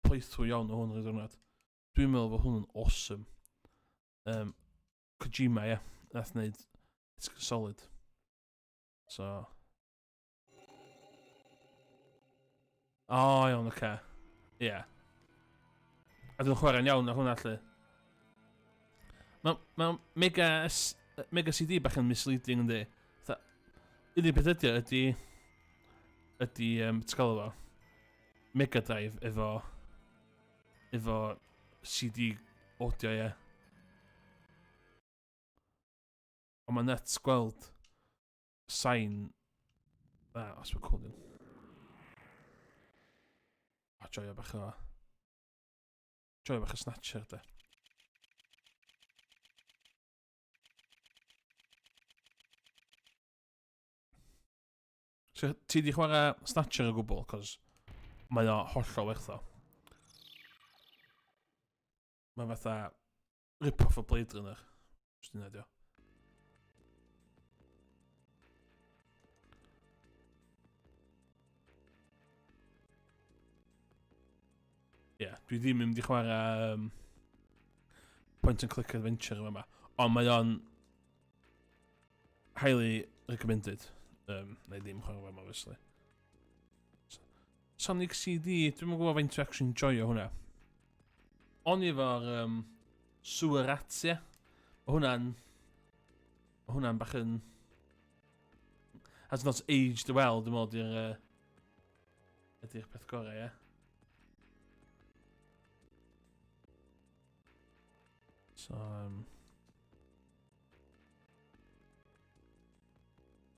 playthrough iawn o hwn rhaid diwrnod. Dwi'n meddwl bod hwn yn awesome. Um, Kojima, ie. Yeah, nath wneud It's solid. So... O, oh, iawn, oce. Okay. Ie. Yeah. A dwi'n chwarae'n iawn ar hwnna, lle. Mae ma Mega, S, Mega CD bach yn misleading, yndi? Unig beth ydy o, ydy... Ydy, um, ti'n gael fo? Mega Drive efo... Efo CD audio, ie. Ond mae'n nuts gweld sain... Na, os mae'n cool. A joio bach o... Joio bach o Snatcher, de. So, ti di chwarae Snatcher o gwbl, cos mae o hollol werth o. Mae fatha rip-off o Blade Runner. Just dyna dio. Ie, yeah, dwi ddim yn mynd i chwarae um, point and click adventure yma. Ond mae o'n highly recommended. Um, na i ddim chwarae fo, obviously. Sonic CD, dwi'n gwybod faint dwi'n actually enjoyo hwnna. O'n i efo'r um, Sewer Rats, ie. Mae hwnna'n... Mae hwnna'n bach yn... Has not aged well, dwi'n meddwl, di'r... Uh, ydy'r peth gorau, ie. So, um...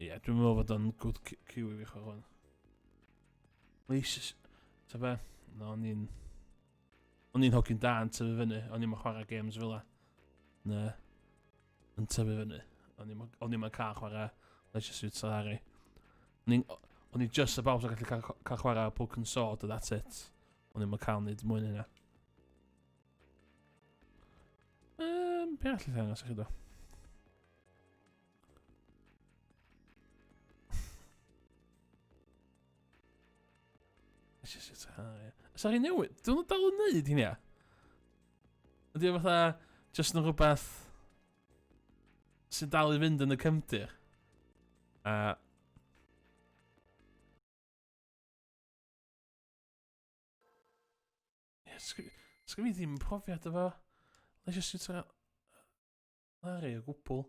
Ie, yeah, dwi'n meddwl fod o'n good cue i fi chwarae hwn. Leis, ta be? No, o'n i'n... O'n i'n hogyn da yn tyfu fyny. O'n i'n chwarae games fel la. Na. Yn tyfu fyny. O'n i'n cael chwarae Leisure Suit Larry. O'n i just about yn gallu cael, cael chwarae Broken Sword, and that's it. O'n i'n cael nid mwy na hynna. Be arall i ddangos i chi do? Sa chi newid? Dyn nhw dal yn neud hynny? Ydy o fatha, just yn rhywbeth sy'n dal i fynd yn y cefndir. A... Ie, sgyn fi ddim profiad efo Leisure Suit Larry o gwbl.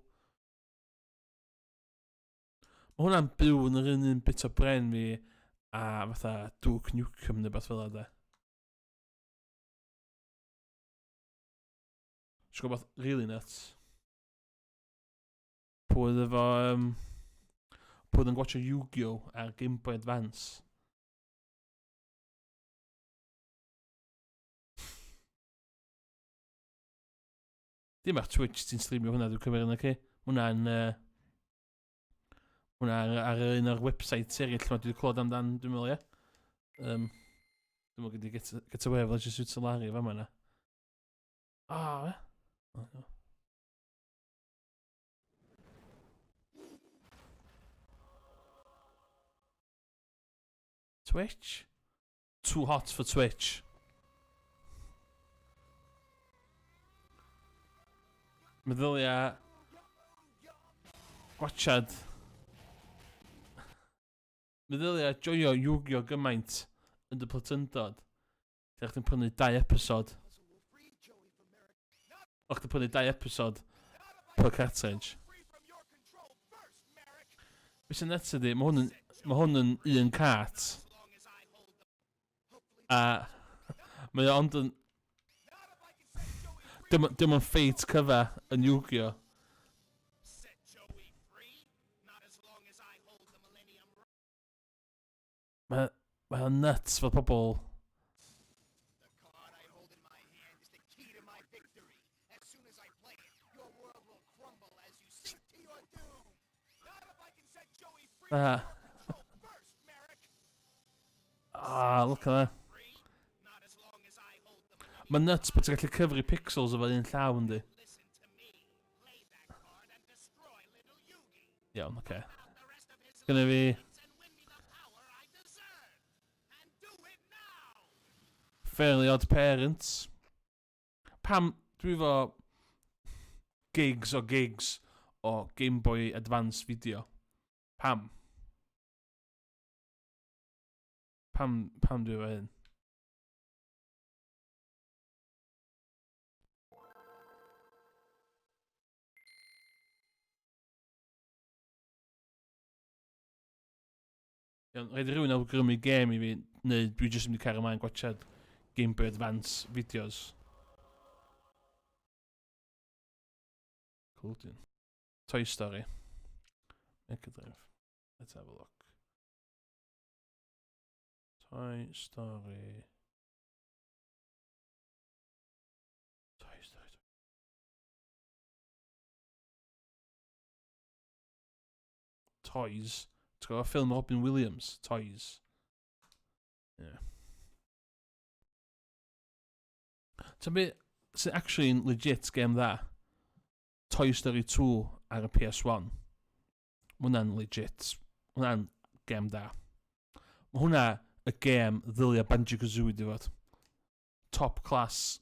Mae hwnna'n byw yn yr un un bit o bren fi a fatha Duke Nukem neu beth fel yna de. Ti'n gwybod really nuts? Pwy oedd efo... Um, pwy oedd yn gwatcho Yu-Gi-Oh! ar Game Boy Advance. Dim ar Twitch ti'n streamio hwnna, dwi'n cymryd yna, ci. Hwnna'n... Uh, hwnna ar, ar un o'r websites eraill ma dwi wedi clywed amdan, dwi'n meddwl, ie. Um, dwi'n meddwl gyda get, get away efo Leisure Suit Larry fama yna. Ah, e? Oh, no. Twitch? Too hot for Twitch. Meddylia... Gwachad. Meddylia joio Yu-Gi-Oh gymaint yn dy plentyndod. Lle chdi'n prynu dau episod. O chdi'n prynu dau episod per cartridge. Be sy'n nuts ydi, mae hwn yn, mae hwn yn un cart. A mae o ond yn... Dim, dim ond ffeit cyfa yn Yu-Gi-Oh! Mae, mae o'n nuts fel pobl... Ah. Ah, look at that. Mae'n nuts bod ti'n gallu cyfri pixels efo un llaw yndi. Iawn, oce. Okay. Gynna fi... Fairly Odd Parents. Pam dwi fo gigs o gigs o Game Boy Advance video? Pam? Pam, pam dwi efo hyn? Iawn, rhaid i rhywun awgrymu gêm i fi, neu dwi jyst yn mynd i cario ymlaen gwachad Game Boy Advance videos. Cool, dyn. Toy Story. Mega Drive. Let's have a look. Toy Story. Toy Story. Toys. Ti'n gwybod ffilm Robin Williams? Toys. Yeah. Ti'n be sy'n actually yn legit game dda? Toy Story 2 ar y PS1. Mae hwnna'n legit. Mae hwnna'n game da. Mae hwnna y game ddylia Banjo-Kazooie di fod. Top class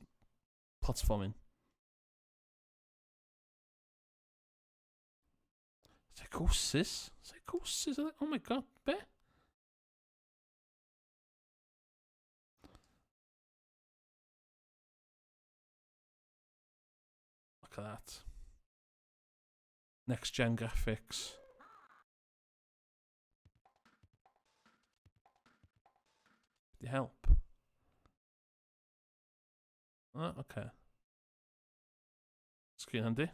platforming. Psychosis? Psychosis? Oh my god, be? Look at that. Next gen graphics. Di help. Oh, okay. Sgrin handi.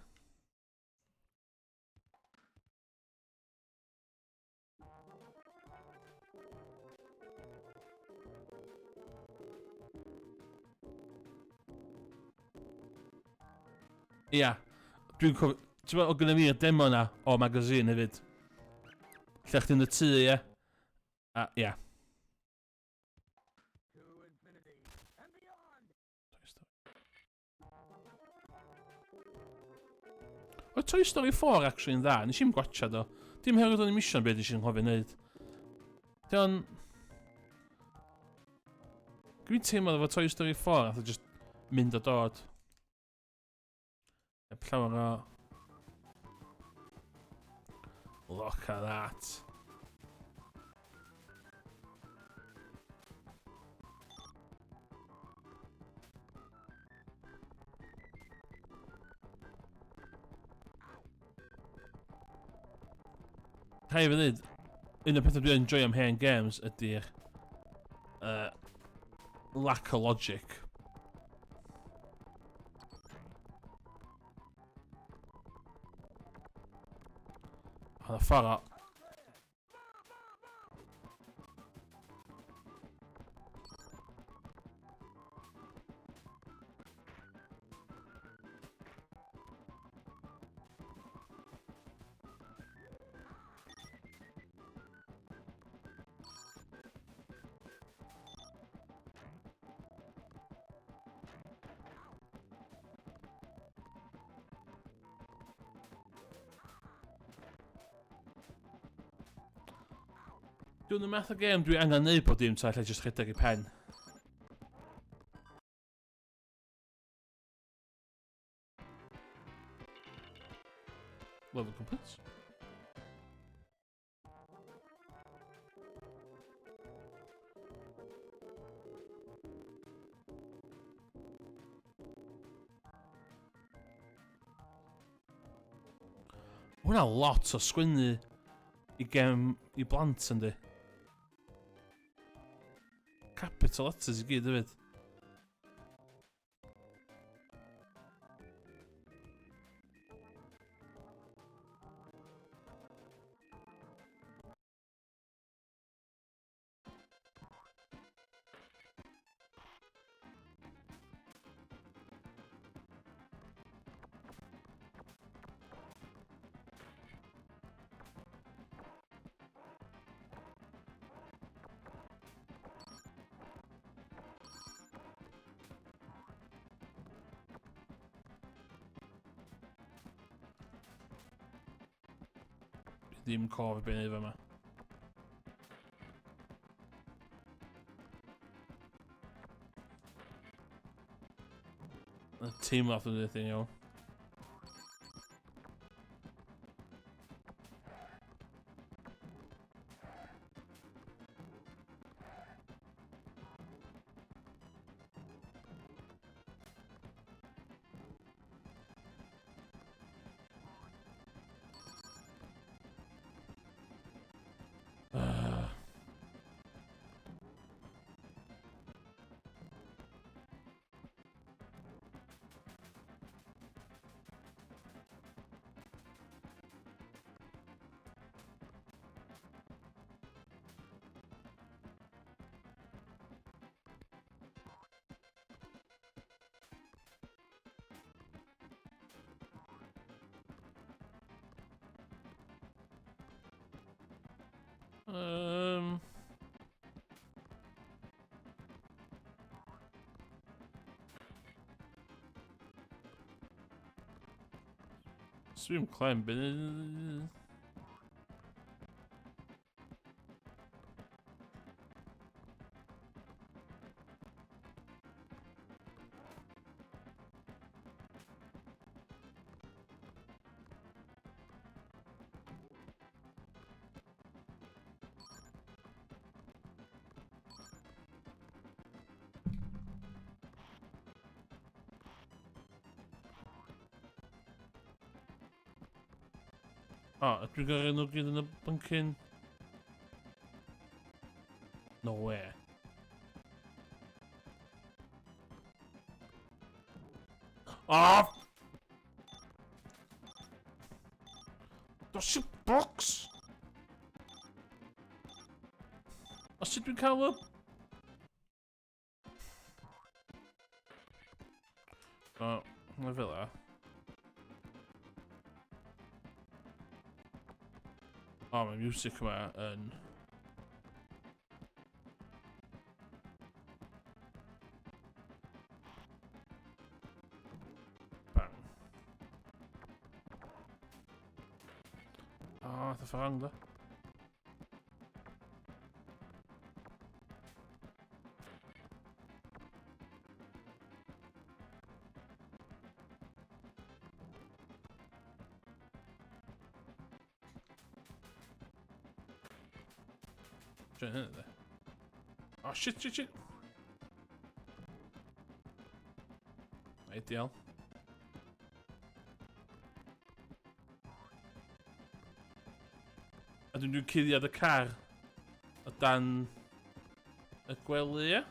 Ia. Dwi'n cofio... Ti'n meddwl, oedd gynna fi'r demo na o magazine hefyd. Lle chdi'n y tŷ, ie? A, ia. Oedd Toy Story 4 actually yn dda, nes i'm gwachad o. Dim herwydd o'n i'm isio'n beth nes i'n nghofio wneud. Dion... Dwi'n teimlo efo Toy Story 4, nath o just mynd a dod. Heb llawer o... Look at that. Rhaid fi ddweud, un o'r pethau dwi'n enjoy am hen games ydy'r lack of logic. Ond y ffordd o... Dwi'n y math o gêm dwi angen neud bod dim ta allai jyst rhedeg i pen. Level complete. Hwna lot o sgwennu i gem i blant yndi. Capital letters i gyd hefyd. Ddim cof beth wneud yma. Y teimlo after the thing, iawn. Swim climb. O, oh, dwi'n gyrru nhw gyd yn y byncyn. No way. Oh! Dos i'r box! A sut dwi'n cael y... O, na fel a. O, mae music yma yn... Bang. O, oh, nath o wrong, do. Dwi'n hynny, de. Oh, shit, shit, shit. Ideal. A dwi'n cuddiad y car o dan y gwely, ie?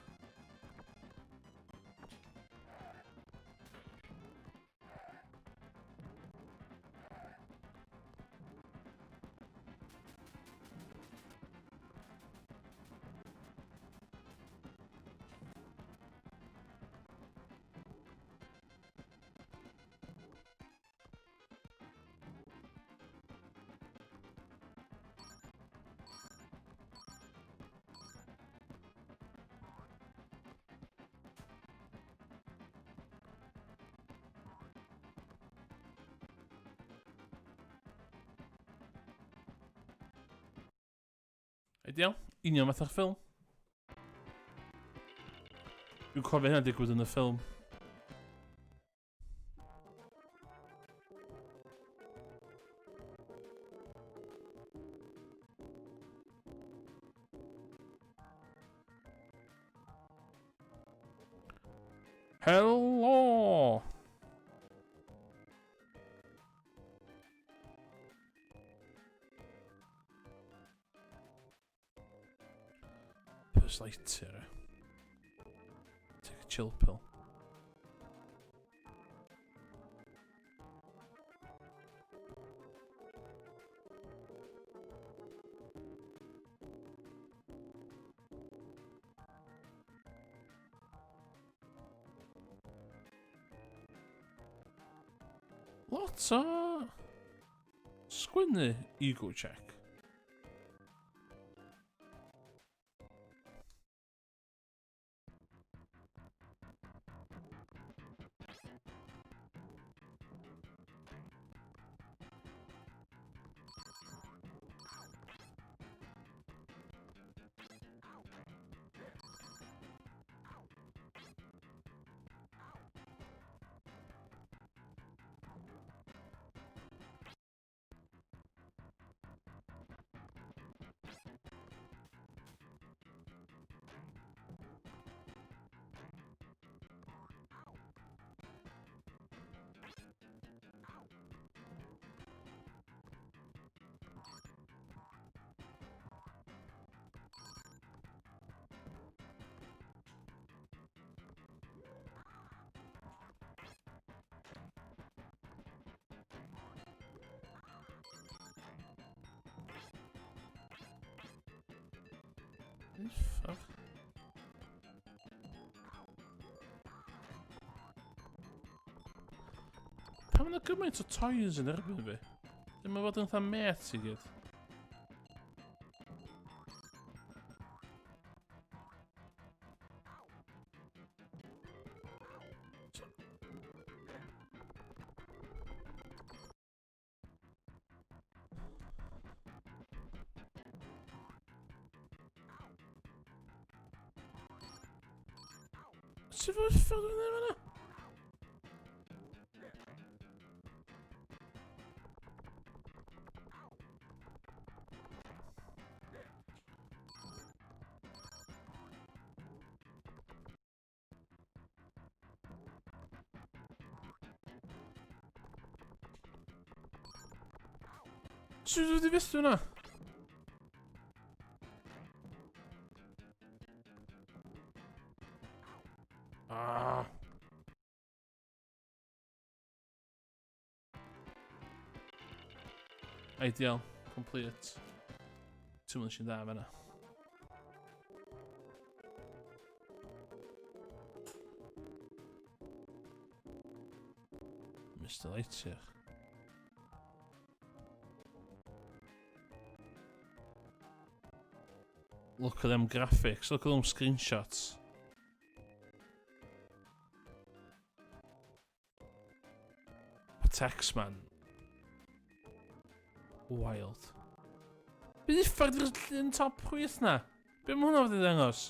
Ideal. Union fath o'r ffilm. Dwi'n cofio hynna digwydd yn y ffilm. Helo! Buzz Lightyear. Eh? Take a chill pill. Lot o sgwennu ego check. Uffar. Pam yna gymaint o toys yn erbyn fi? Ddim yn fod yn fatha mêt i gyd. Sut fod ffordd yn fyna? Sut dwi wedi fethu hwnna? Ah. Ideal. Complete. Ti'n mynd sy'n dda fanna. Mr Lightyear. Look at them graphics, look at them screenshots. Text man. Wild. Be uffar di'r llun top chwith na? Be mae hwnna wedi ddangos?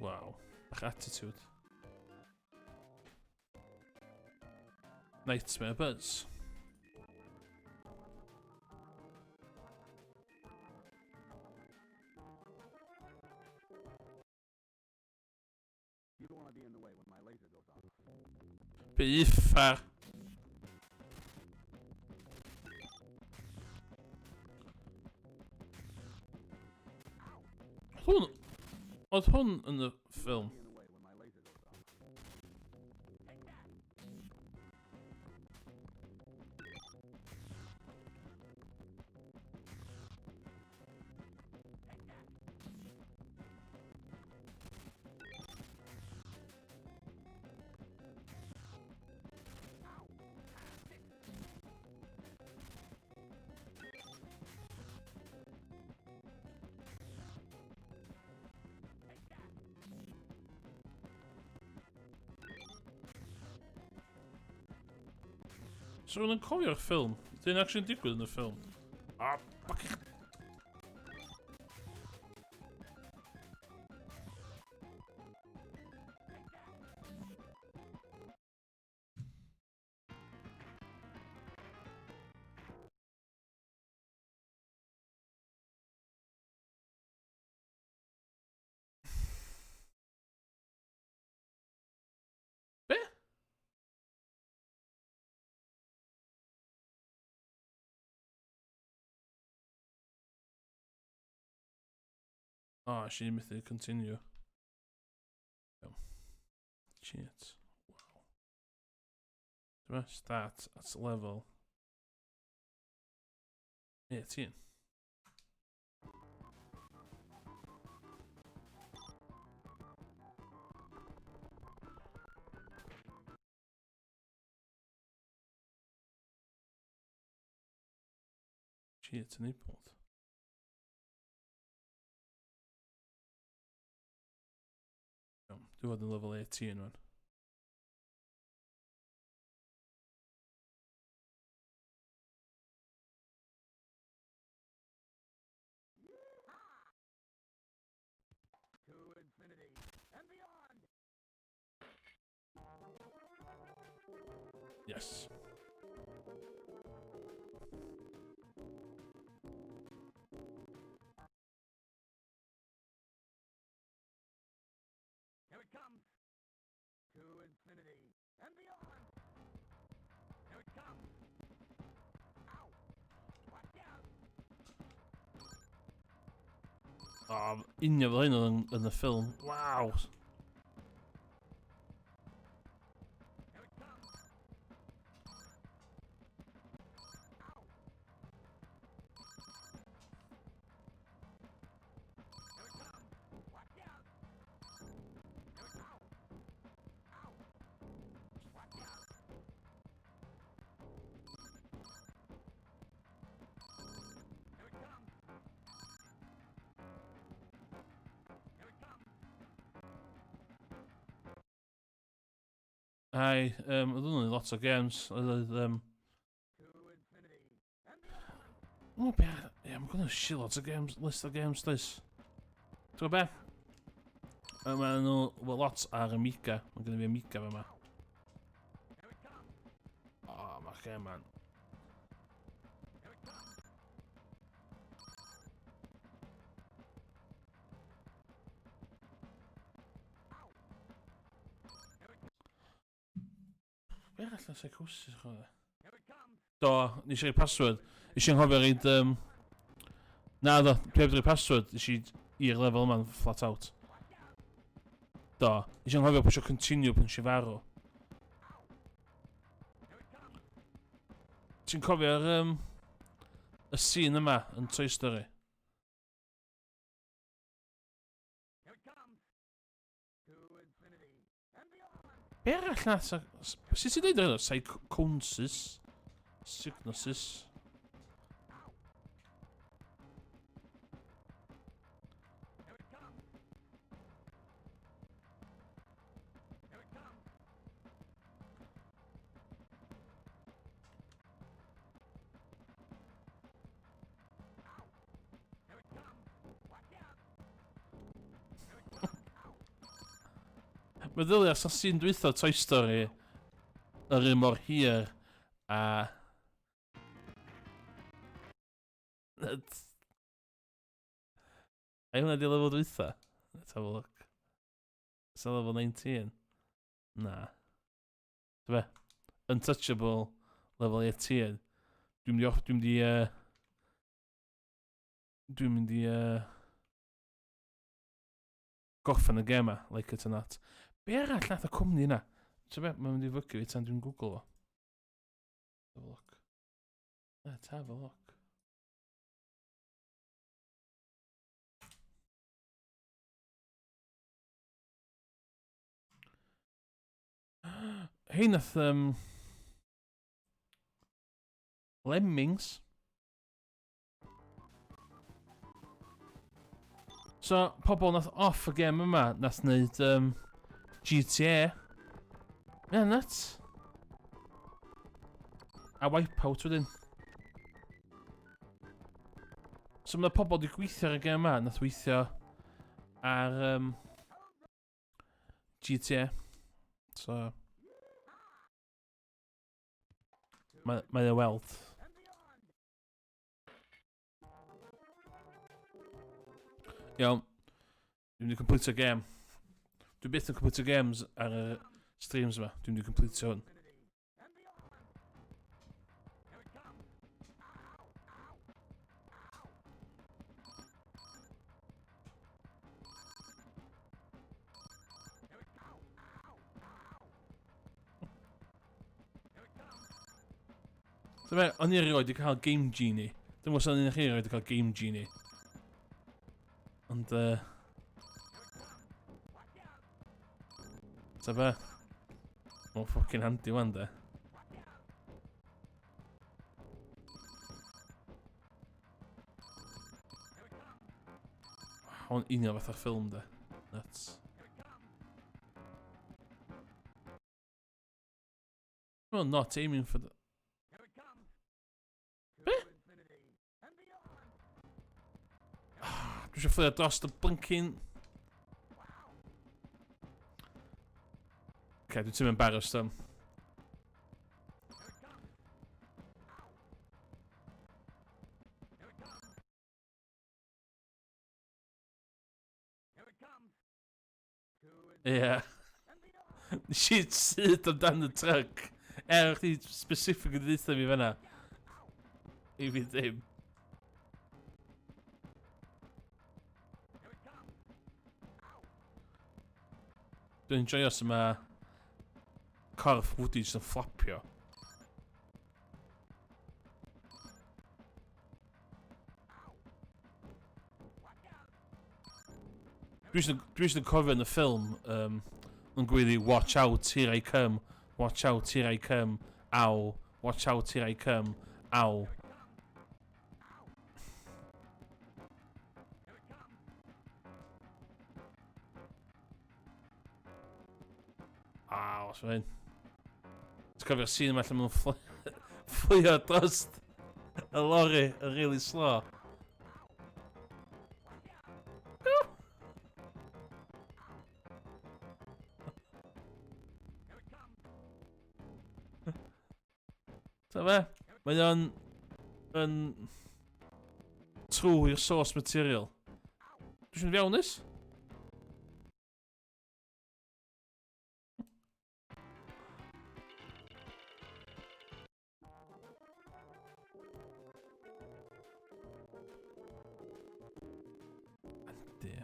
Wow. Bach attitude. Nightmare Buzz. Be uffar? Hwn... Oedd hwn yn y ffilm? So rwy'n yn cofio'r ffilm. Dyn actually'n digwydd yn y ffilm. Ah, fucking... Be? O, oh, eisiau methu continue. Iawn. Shit. Wow. Dyma, start at level 18. Shit, enabled. Iawn, dwi fod yn level 18 rwan. Yes. Here it comes. To infinity and beyond. Here it comes. Ow. Watch out. Oh, union fel hyn oedd yn, yn y ffilm. Waw! Ai, um, oedd hwnnw'n lot o games. Oedd, um, O, be ar... Ie, mae'n gwneud shitloads o games, list o games, does. Ti'n gwybod be? Mae nhw, well, lot ar Amiga. Mae gen i fi Amiga fe yma. O, mae'r gem ma'n... Be arall na psychosis chwarae? Do, nes i roi password. Nes i anghofio reid... Um... Na do, dwi heb roi password. Nes i i'r lefel yma'n flat out. Do, nes i anghofio pwysio continue pan nes i farw. Ti'n cofio'r um, y scene yma yn Toy Story? Be arall na? Sut ti'n dweud hynna? Psychosis? Signosis. Meddylia, sa sy'n dwytho Toy Story yr un mor hir a... Ai hwnna di lefel dwytha? Let's have a look. Is that level 19? Na. Be? Untouchable, level 18. Dwi'n mynd i... Dwi'n mynd i... Dwi'n mynd i... Gorffen y gem ma, like it or not. Be arall nath y cwmni yna? Ti'n be, mae'n mynd i fygio fi tan dwi'n Google fo. Have a look. Let's have a look. Hein nath... Um, Lemmings. So, pobl nath off y gem yma, nath wneud um, GTA. Yeah, nuts. A Wipeout wedyn. So mae pobl wedi gweithio ar y gem yma, nath weithio ar um, GTA. So... Mae, mae o weld. Iawn. Dwi'n mynd i completio game. Dwi'n byth yn completio games ar y streams yma. Dwi'n mynd i completio hwn. So fe, o'n i erioed wedi cael Game Genie. Dwi'n gwybod os o'n chi erioed wedi cael Game Genie. Ond, Ta be? Mae'n fucking handy wan, de. Hwn union fatha ffilm, de. Nuts. Well, not aiming for the... Be? Ah, dwi eisiau fflio dros y blinking... Okay, dwi'n teimlo embarrassed am. Ie. Yeah. Nes i syth amdan y truck. Er, chdi specific yn dweud fi fanna. I fi ddim. Dwi'n enjoyo sy'n ma corff Woody jyst yn fflapio. Dwi eisiau cofio yn y ffilm, um, yn gweiddi, watch out, here I come, watch out, here I come, ow, watch out, here I come, ow. Aw, os hyn. Ti'n cofio'r scene yma lle maen nhw'n fflio dros y lori yn really slow. Ta fe? Mae o'n yn true i'r source material. Dwi eisiau mynd fewn nes? Yndi.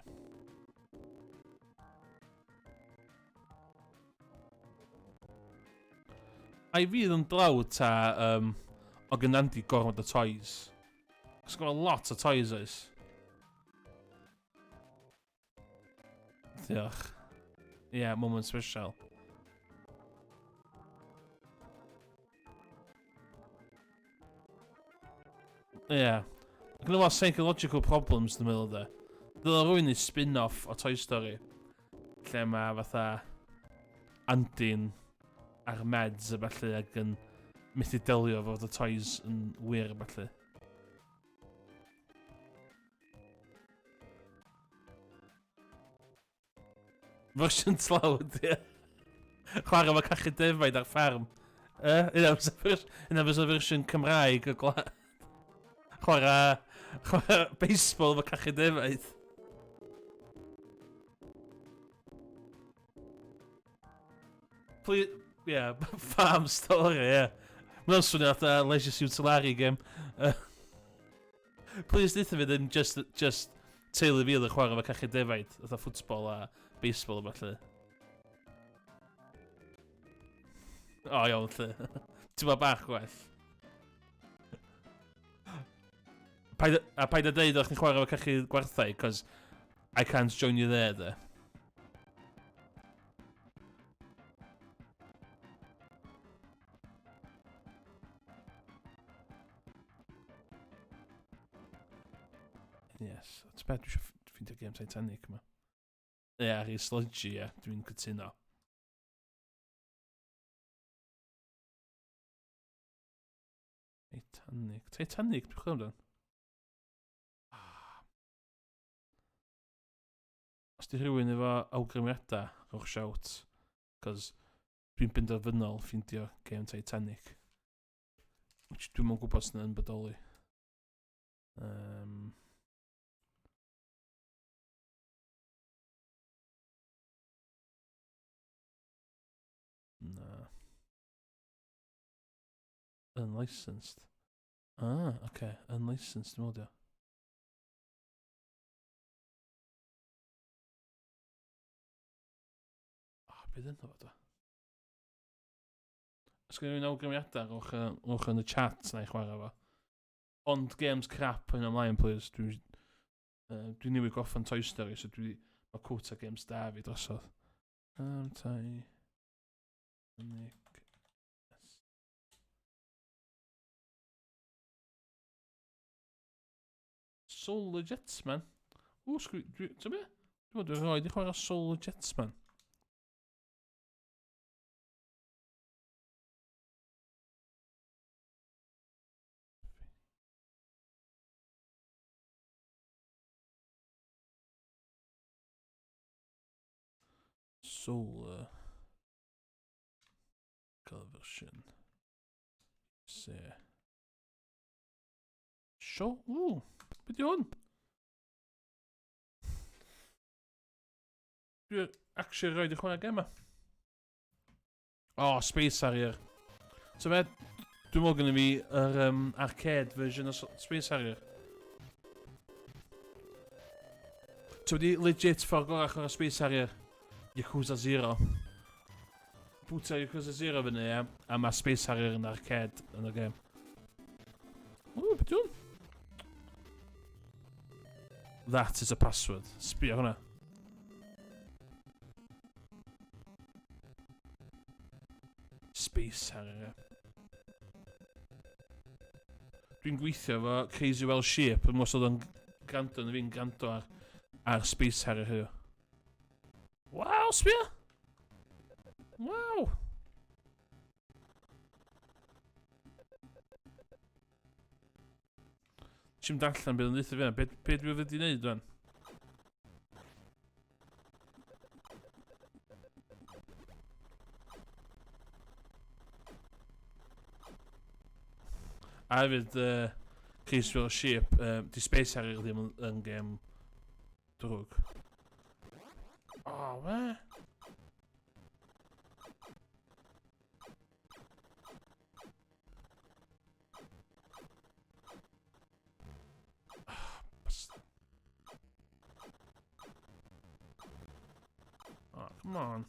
Ai fydd yn dlawd ta um, o gen Andy gormod o toys? Cos gweld lot o toys oes. Diolch. Ie, yeah, moment special. Ie. Yeah. Gwna fo psychological problems, dwi'n meddwl, de. Ddyla rwy'n ei spin-off o Toy Story. Lle mae fatha Andy'n ar meds a ballu ac yn methu delio fod y toys yn wir a ballu. Fersiwn tlawd, ie. Chwarae efo cachu defaid ar ffarm. Eh? Yna fysa fersiwn Cymraeg o gwlad. Chwarae, chwarae baseball efo cachu defaid. Please, yeah, farm story, yeah. Mae'n swnio fatha Leisure Suit Larry game. Please deutha fi ddim just, just teulu fi oedd yn chwarae efo cachu defaid, fatha ffwtbol a baseball a falle. O, iawn, lle. Ti'n ma bach gwell. Paid, a paid a deud o'ch chi'n chwarae efo cachu gwarthau, cos I can't join you there, de. Yes. Ti'n beth, dwi eisiau ffeindio game Titanic yma. Ie, yeah, rhi sludgy, ie. Yeah. Dwi'n cytuno. Titanic. Titanic, dwi'n chwilio amdano. Ah. Os di rhywun efo awgrymiadau, rhowch shout. Cos dwi'n benderfynol ffeindio game Titanic. Which dwi'm yn gwybod sy'n yn bodoli. Um, na. Unlicensed. Ah, oce. Okay. Unlicensed, dwi'n meddwl. Ah, beth yna fo, da? Os gen rhywun awgrymiadau, rhowch, rhowch yn y chat na i chwarae fo. Ond games crap yn ymlaen, please. Dwi'n dwi newydd gorffen Toy Story, so dwi... Mae quota games da fi drosodd. Tai... Nick... Solar Jetsman. Ww, sgwi... Ti'n be? Dwi'n meddwl dwi'n rhoi i chwarae Solar Jetsman. Solar version. Se. Sio, ww, beth yw hwn? Dwi actually rhaid i chwarae gema. Oh, Space Harrier. So fe, dwi'n meddwl gynnu fi yr um, arcade version o Space Harrier. Ti'n wedi legit ffordd gorau chwarae Space Harrier? Yakuza Zero. Bwta Yakuza Zero fyny, ie. A mae Space Harrier yn arcade yn y game. O, beth yw'n? That is a password. Sbio hwnna. Space Harrier. Dwi'n gweithio efo Crazy Welsh Sheep, yn os oedd o'n gwrando yn fi'n gwrando ar, ar Space Harrier heddiw. Waw, sbio! Waw! Ti'n darllen beth yn dweud fi yna? Be, be dwi wedi wneud fan? A hefyd, Case Wheel Sheep, di Space Harrier ddim yn, yn gêm drwg. Oh, we? Oh, come on.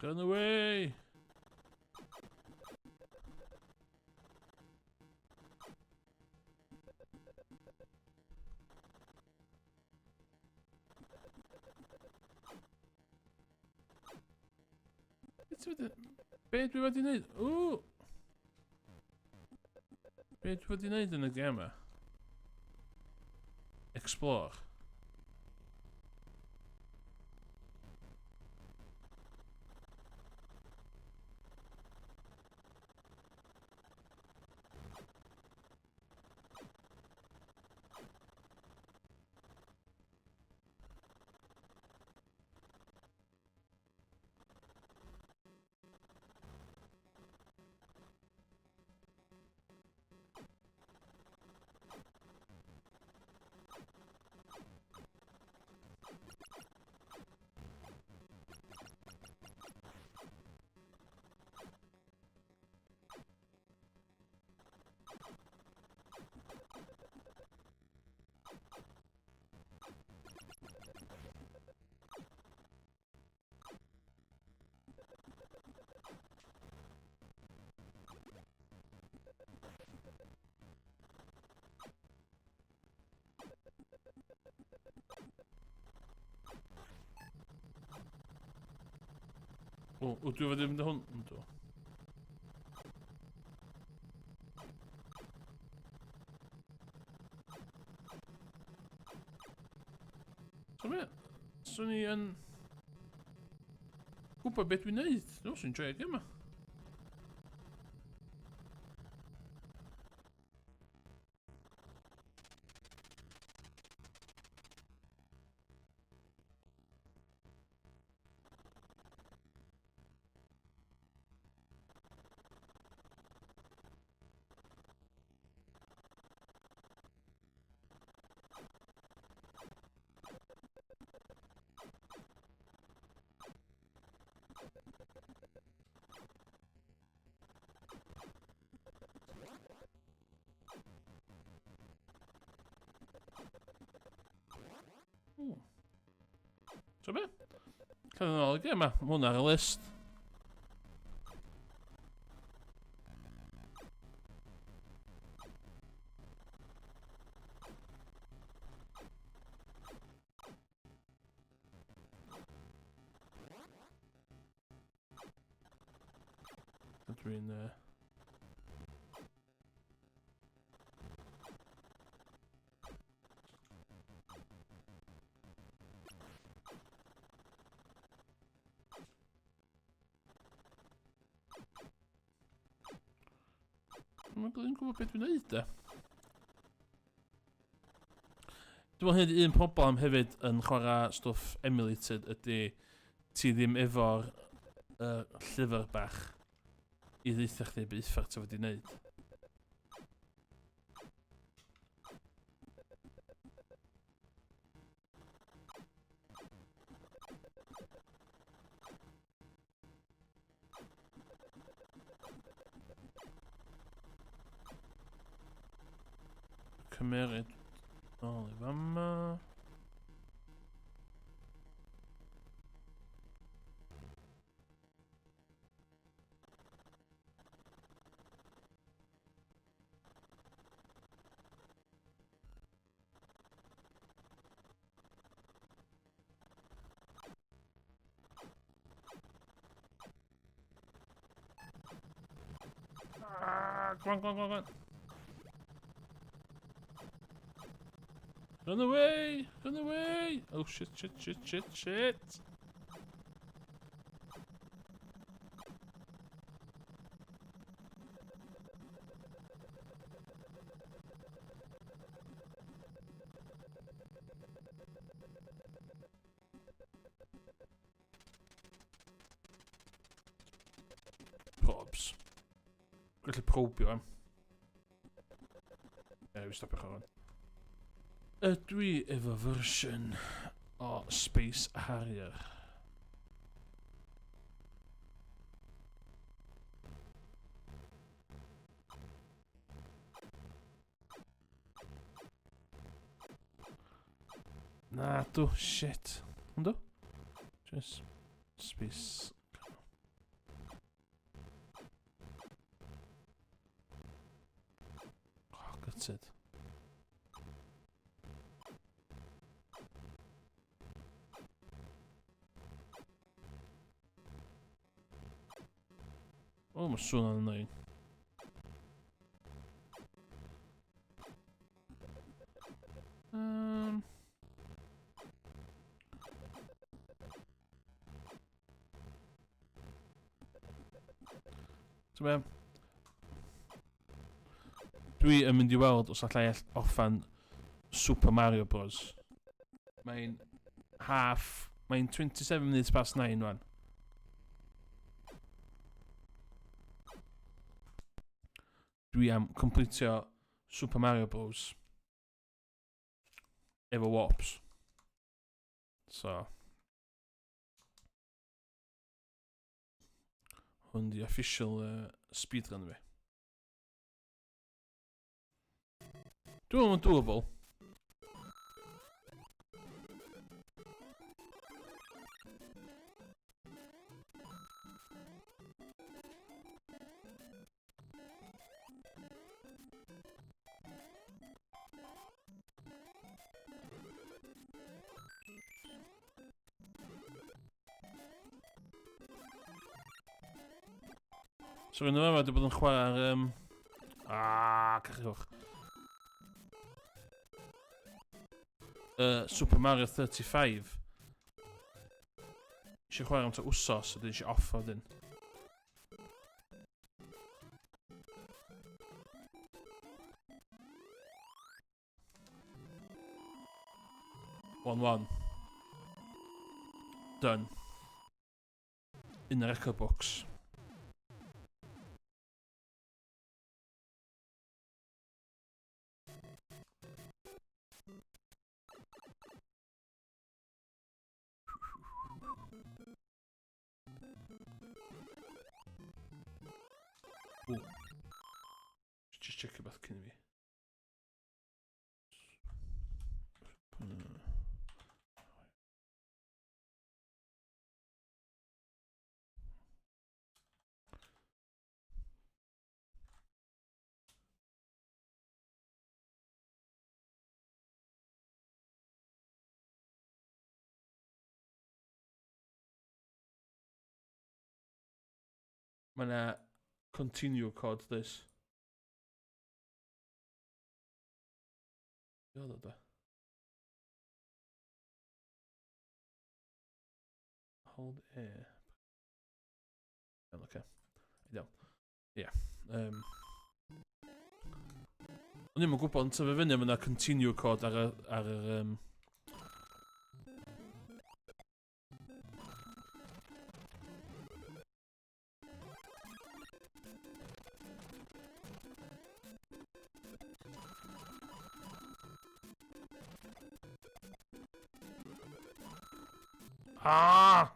Get in the way! ti wedi... Be dwi wedi wneud? Ww! Be dwi wedi wneud yn y gêm yma? Explore. O, o dwi wedi mynd â hwn? Yndw. So be? Swn i yn... Gwybod beth dwi'n neud. No, swn i'n joio'r gêm yma. Ooh. So be? Cael yn ôl y gêm yma. Mae hwnna ar y list. Dwi'n... Dwi'n yn gwybod beth dwi'n neud de. Dwi'n meddwl hyn un problem hefyd yn chwarae stwff emulated ydy ti ddim efo'r uh, llyfr bach i ddeitha chdi beth uffar ti wedi wneud. Cymeryd nôl i fama. Ah, come on, come on, come on. Run away! Run away! Oh shit, shit, shit, shit, shit! Probs. Gallu probio am. Ie, fi stopio chwarae. Ydw i efo fersiwn o Space Harrier? Na, dw, shit. Yndw? Just space. Oh, gutted. O, mae sŵn yn annoying. So be? Dwi yn mynd i weld os allai orffan Super Mario Bros. Mae'n half... Mae'n 27 minutes past 9 rwan. Dwi am completio Super Mario Bros. Efo warps. So. Hwn di official speedrun fi. Dwi'n meddwl mae'n doable. So yn yma, wedi bod yn chwarae ar... Ah, cachwch. Super Mario 35. Eisiau chwarae am ta wsos, a dyn eisiau off o dyn. 1-1. Done. In the record books. Ooh. Just check beth cyn i fi. Mae yna continue code this. Be oedd o da? Hold A. Iawn, oce. Iawn. Ie. O'n i'm yn gwybod yn tyfu fyny, mae yna continue code ar y... Ar yr Ah!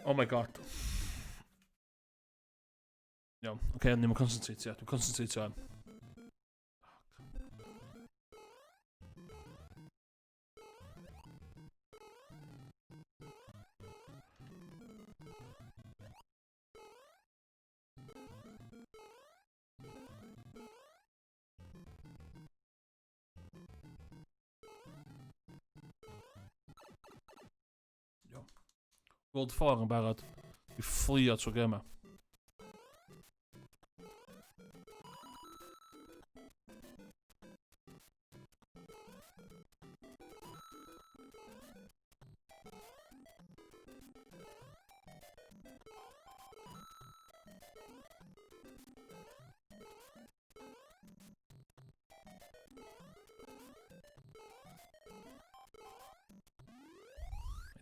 Oh my god. Iawn, oce, okay, ni'n concentrate, dwi'n concentrate am. World 4 yn barod. I fflio trwy gêm yma.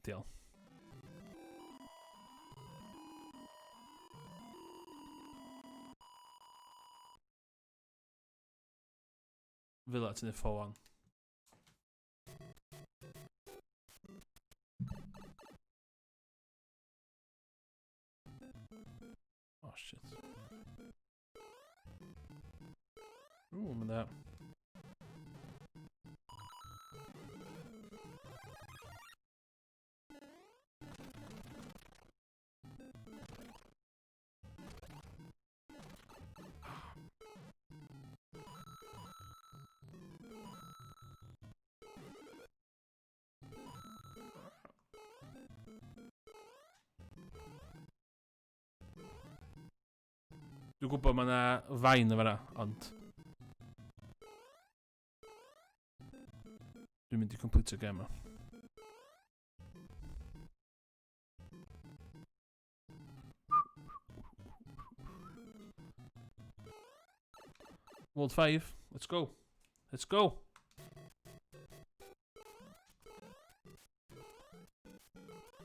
Ideal. Fel ti'n neud 4-1. Oh shit. Ooh, mynd that. Dwi'n gwybod mae yna fain yn fanna, ond... Dwi'n mynd i complete y gem yma. World 5, let's go. Let's go.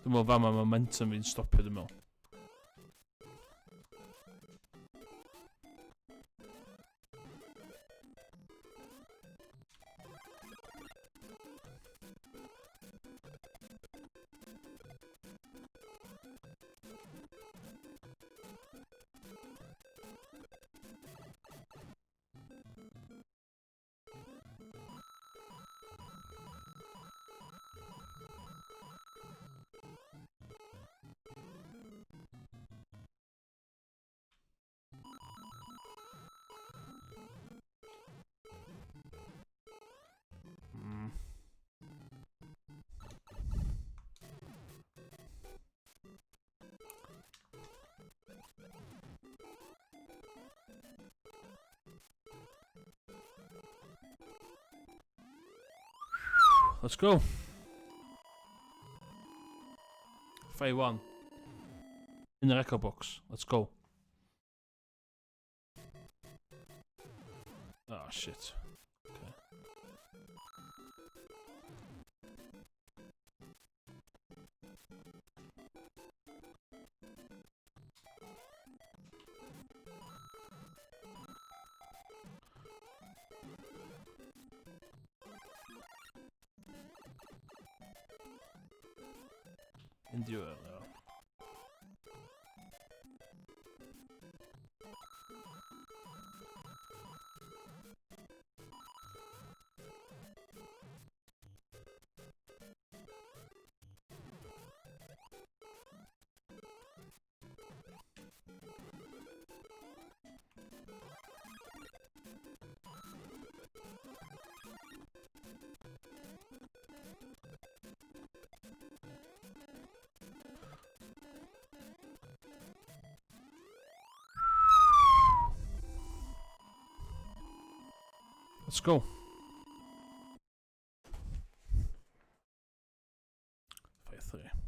Dwi'n meddwl fama momentum fi'n stopio, dwi'n meddwl. Let's go. 5-1. In the record box. Let's go. Oh, shit. Okay. Endure, ja. Let's go. 5-3.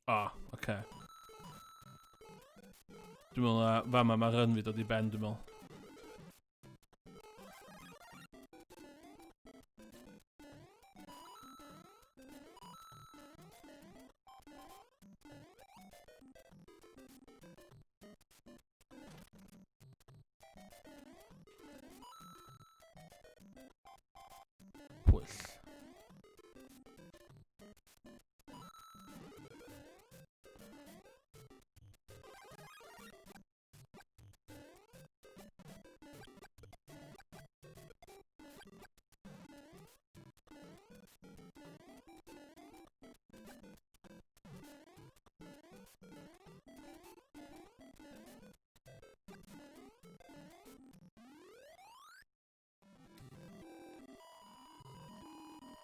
Ah, oce. Okay. Dwi'n meddwl na fama mae run fi dod i ben, dwi'n meddwl. Pwyll.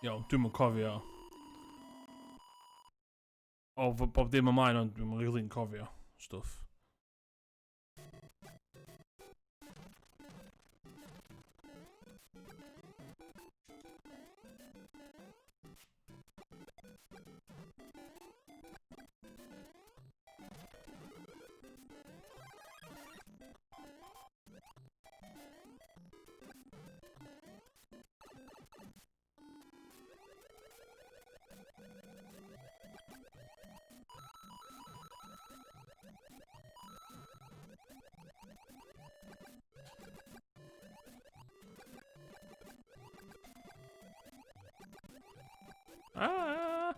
Iawn, dwi'm yn cofio. O, bob dim ymlaen, ond dwi'm yn really'n cofio stwff. Ah!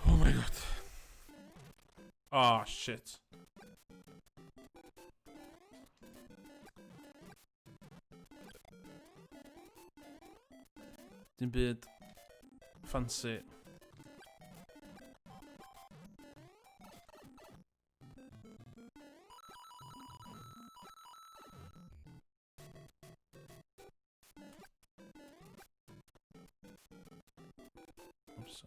Oh my god. Oh shit. Dim byd fancy. Oops.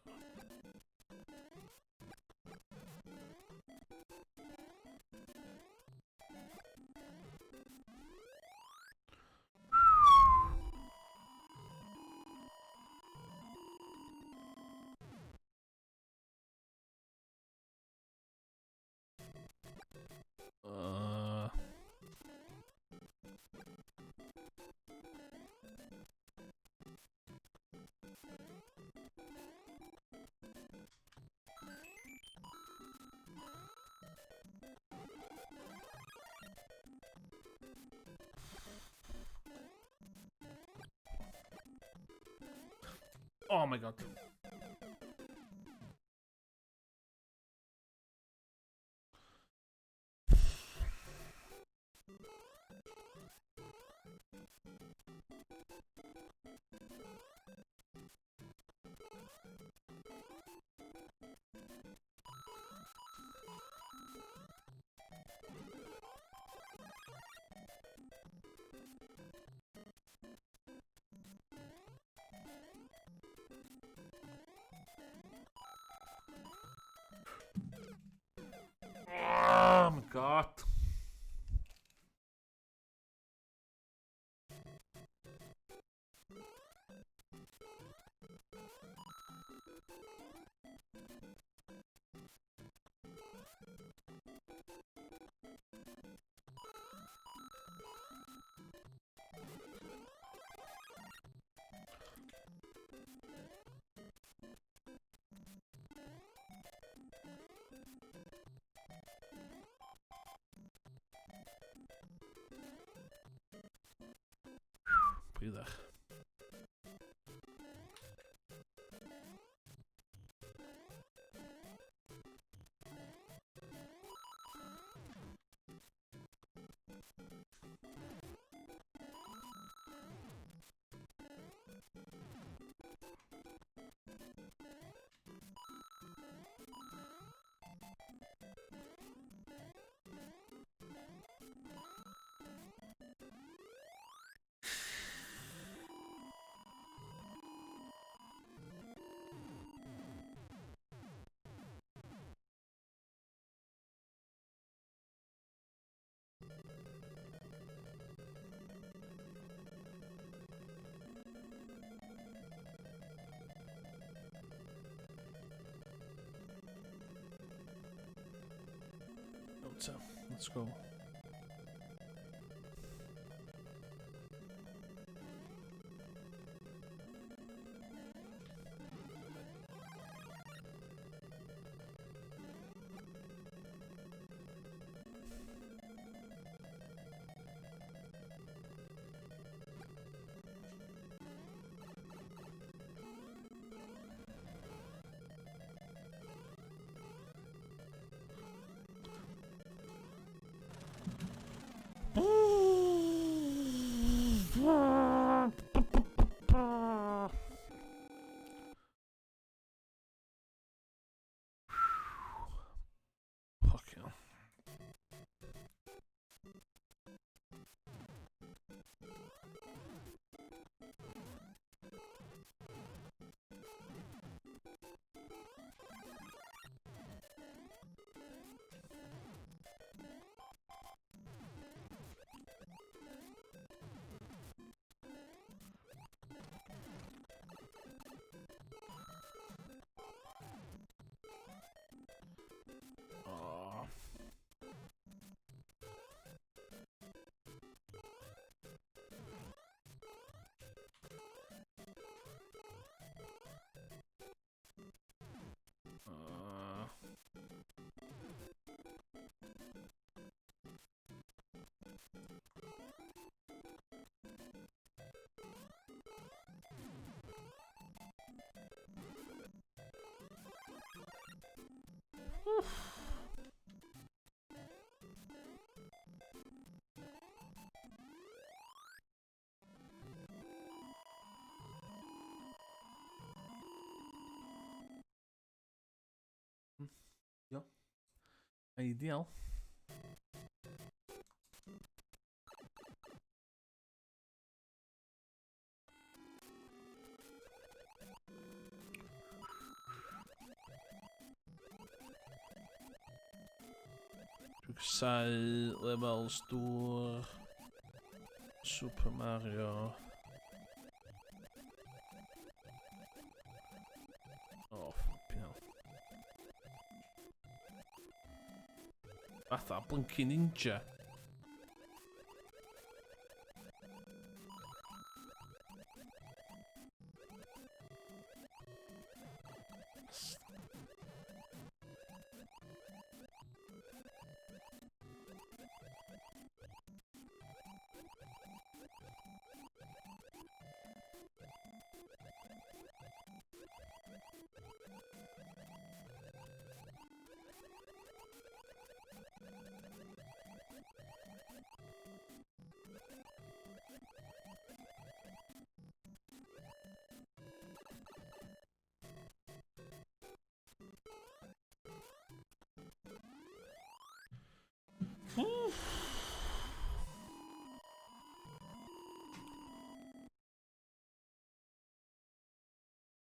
Oh my god. Oh my god. Pridach. So, let's go. Yo. Ideal. Dwi'n casáu levels dŵr. Super Mario. Oh, fucking hell. Fatha blinky ninja.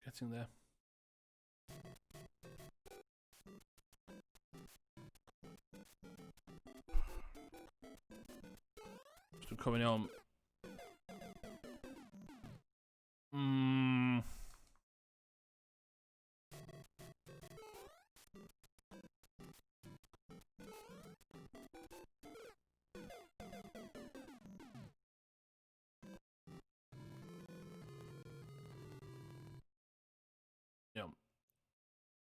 Getting there. Dwi'n cofio'n iawn. Iawn.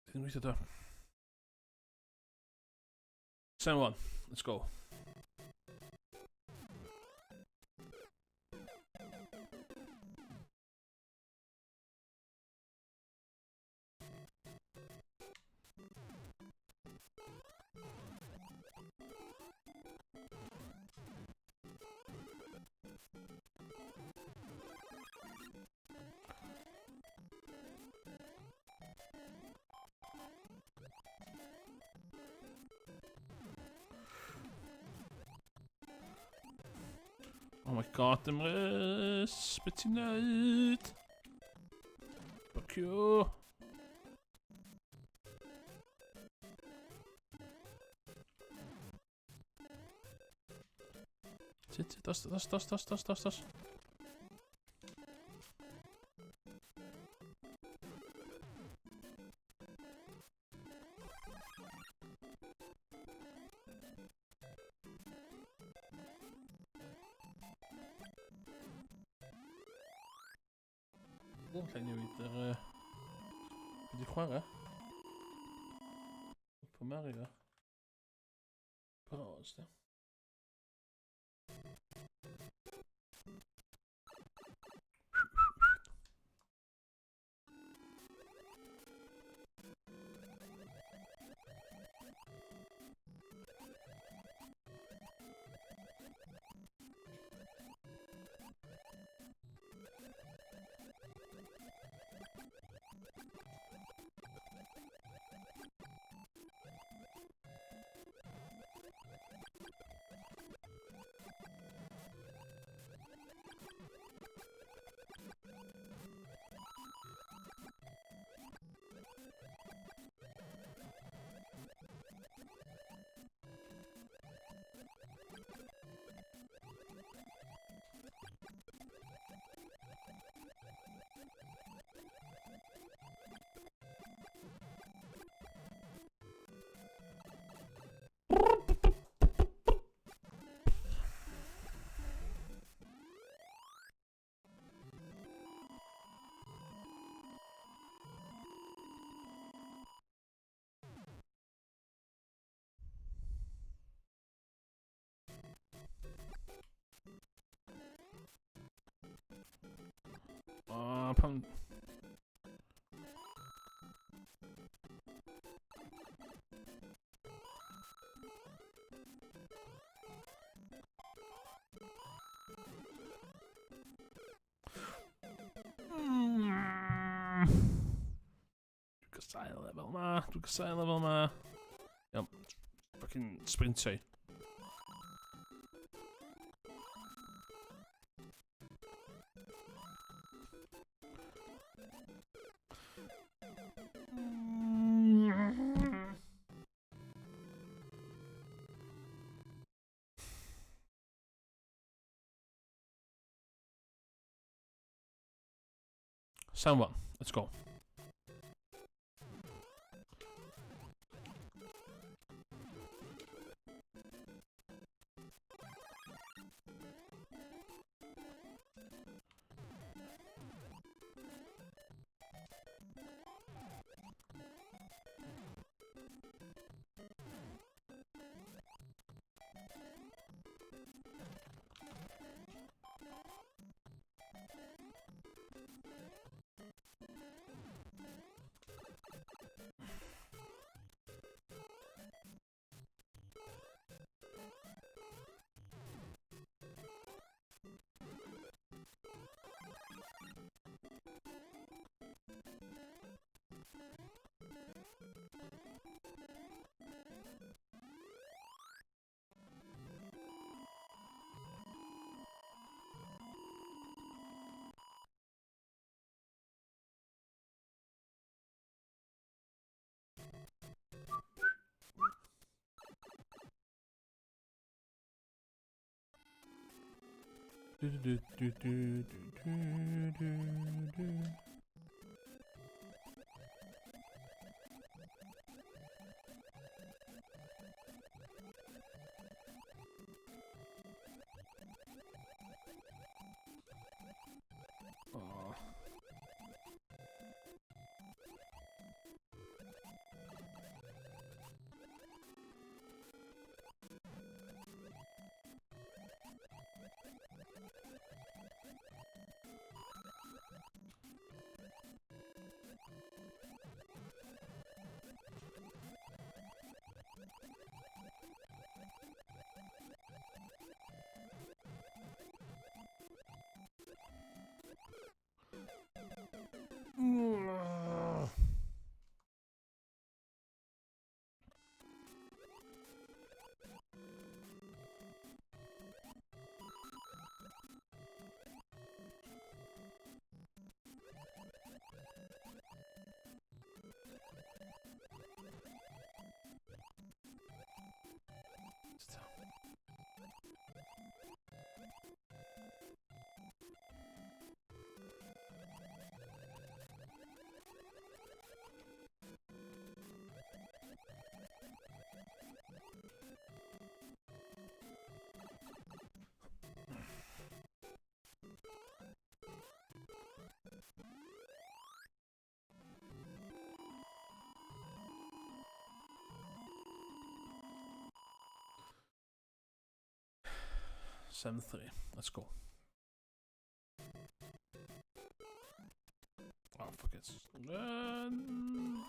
Dwi'n gweithio da. 7-1. Let's go. Oh my god, Emrys, beth ti'n neud? Fuck you. Sit, dos, dos, dos, dos, dos, dos, dos. Ddim lle newid yr... Wedi chwarae. Super Mario. Bros, de. O, pam... Dwi'n casau lefel ma, dwi'n casau lefel ma. Iawn, fucking sprintio i. Sound one. Let's go. Du, du, du, du, du, du, du, du. Oh. 7-3. Let's go. Oh, fuck it. Run.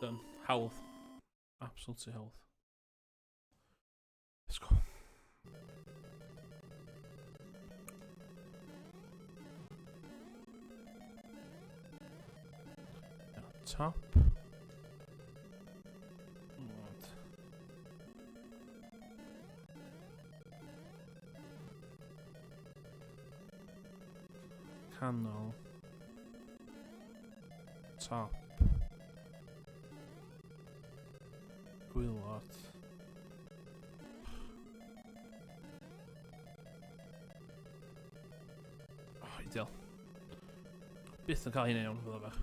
Done. Hawdd. Absolutely hawdd. Let's go. Top. What? Canol. Top. Gwaelod. Oh, ideal. Byth yn cael hynna iawn, fydda bach.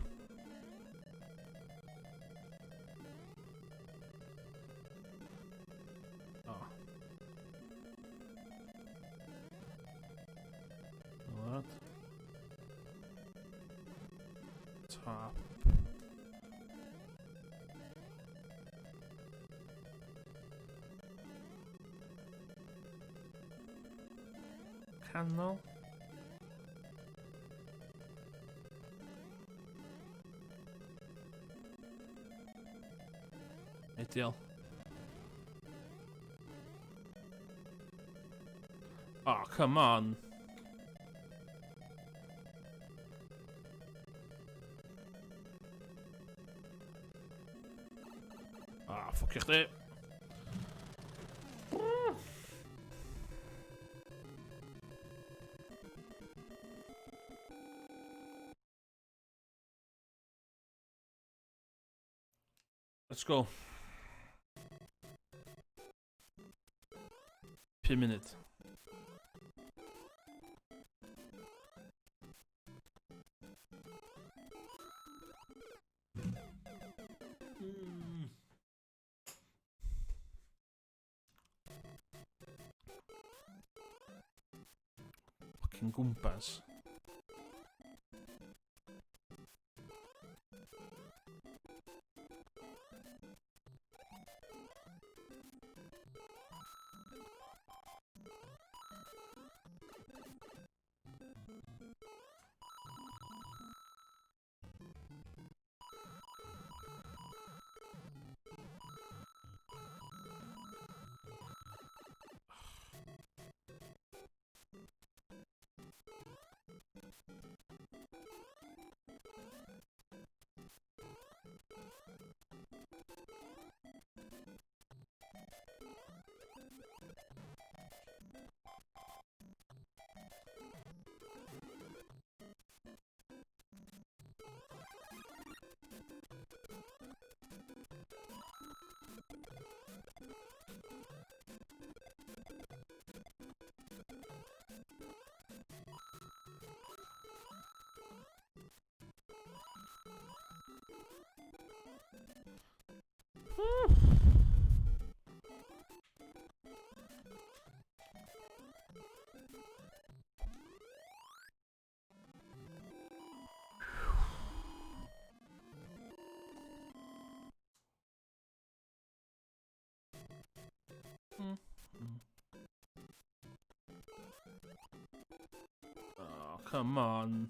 Tap. Canol. Ideal. Oh, come on. Ah, ffwcio chdi. Let's go. 5 munud. Fucking gwmpas. Oh, come on.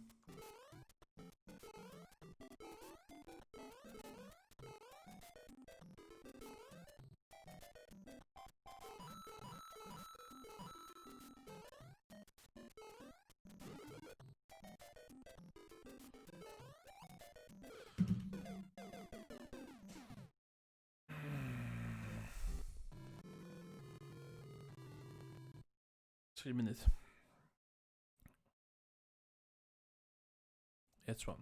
3 munud. It's one.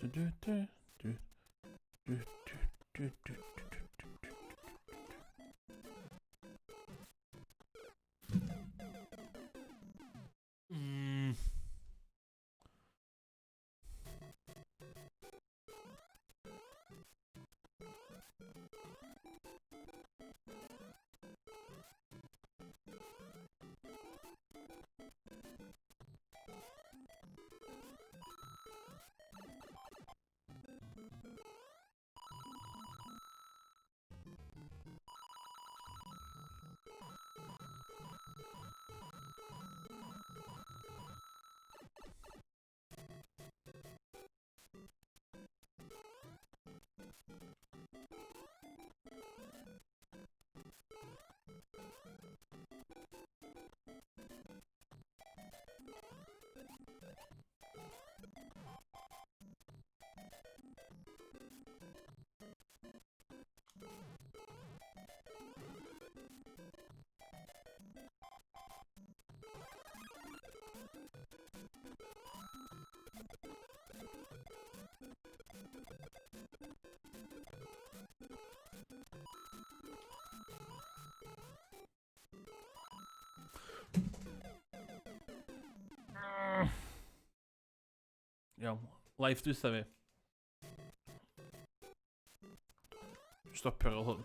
Du, du, du, du, du, du, du, du, du, du, du, du. Iawn. Life dwytha fi. Stopio ar ôl hwn.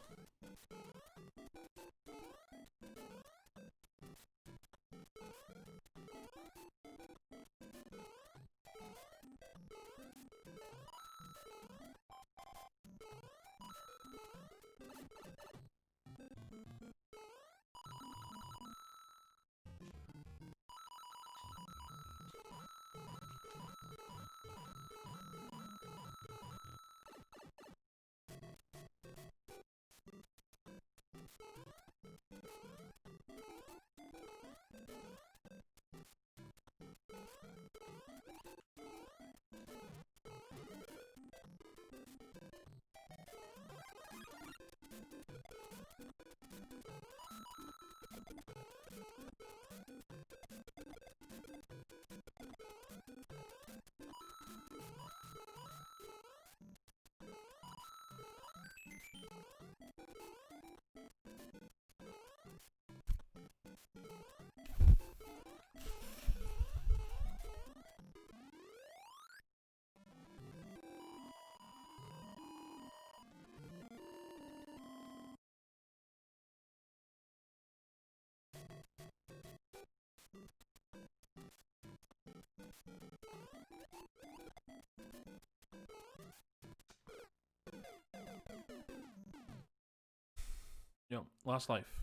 Iawn, last life.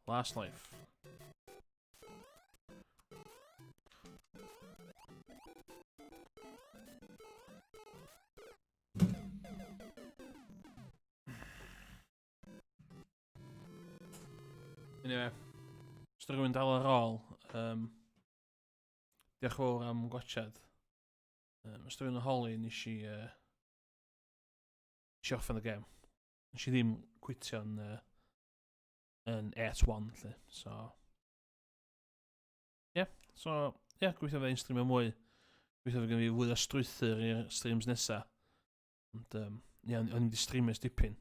Last life. Anyway, os rhywun dal ar ôl, um, diolch yn fawr am gwachad. Um, os rhywun yn holi, nes i, uh, nes i orffen y gem. Nes i ddim quitio yn, uh, yn 8-1, lle. So, yeah, so, yeah, gweithio fe i'n streamio mwy. Gweithio fe gen fi fwy o strwythyr i'r streams nesa. Ond, um, yeah, o'n i'n wedi streamio ers dipyn.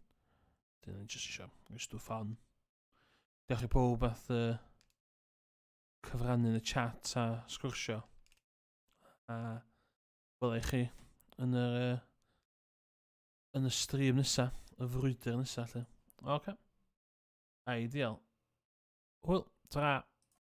Dyn ni'n just eisiau, just do fun. Diolch i pob ath uh, cyfrannu yn y chat a sgwrsio. A wela i chi yn yr, uh, yn y stream nesa, y frwydr nesa, lle. Oce. Okay. Ideal. Hwyl, ta.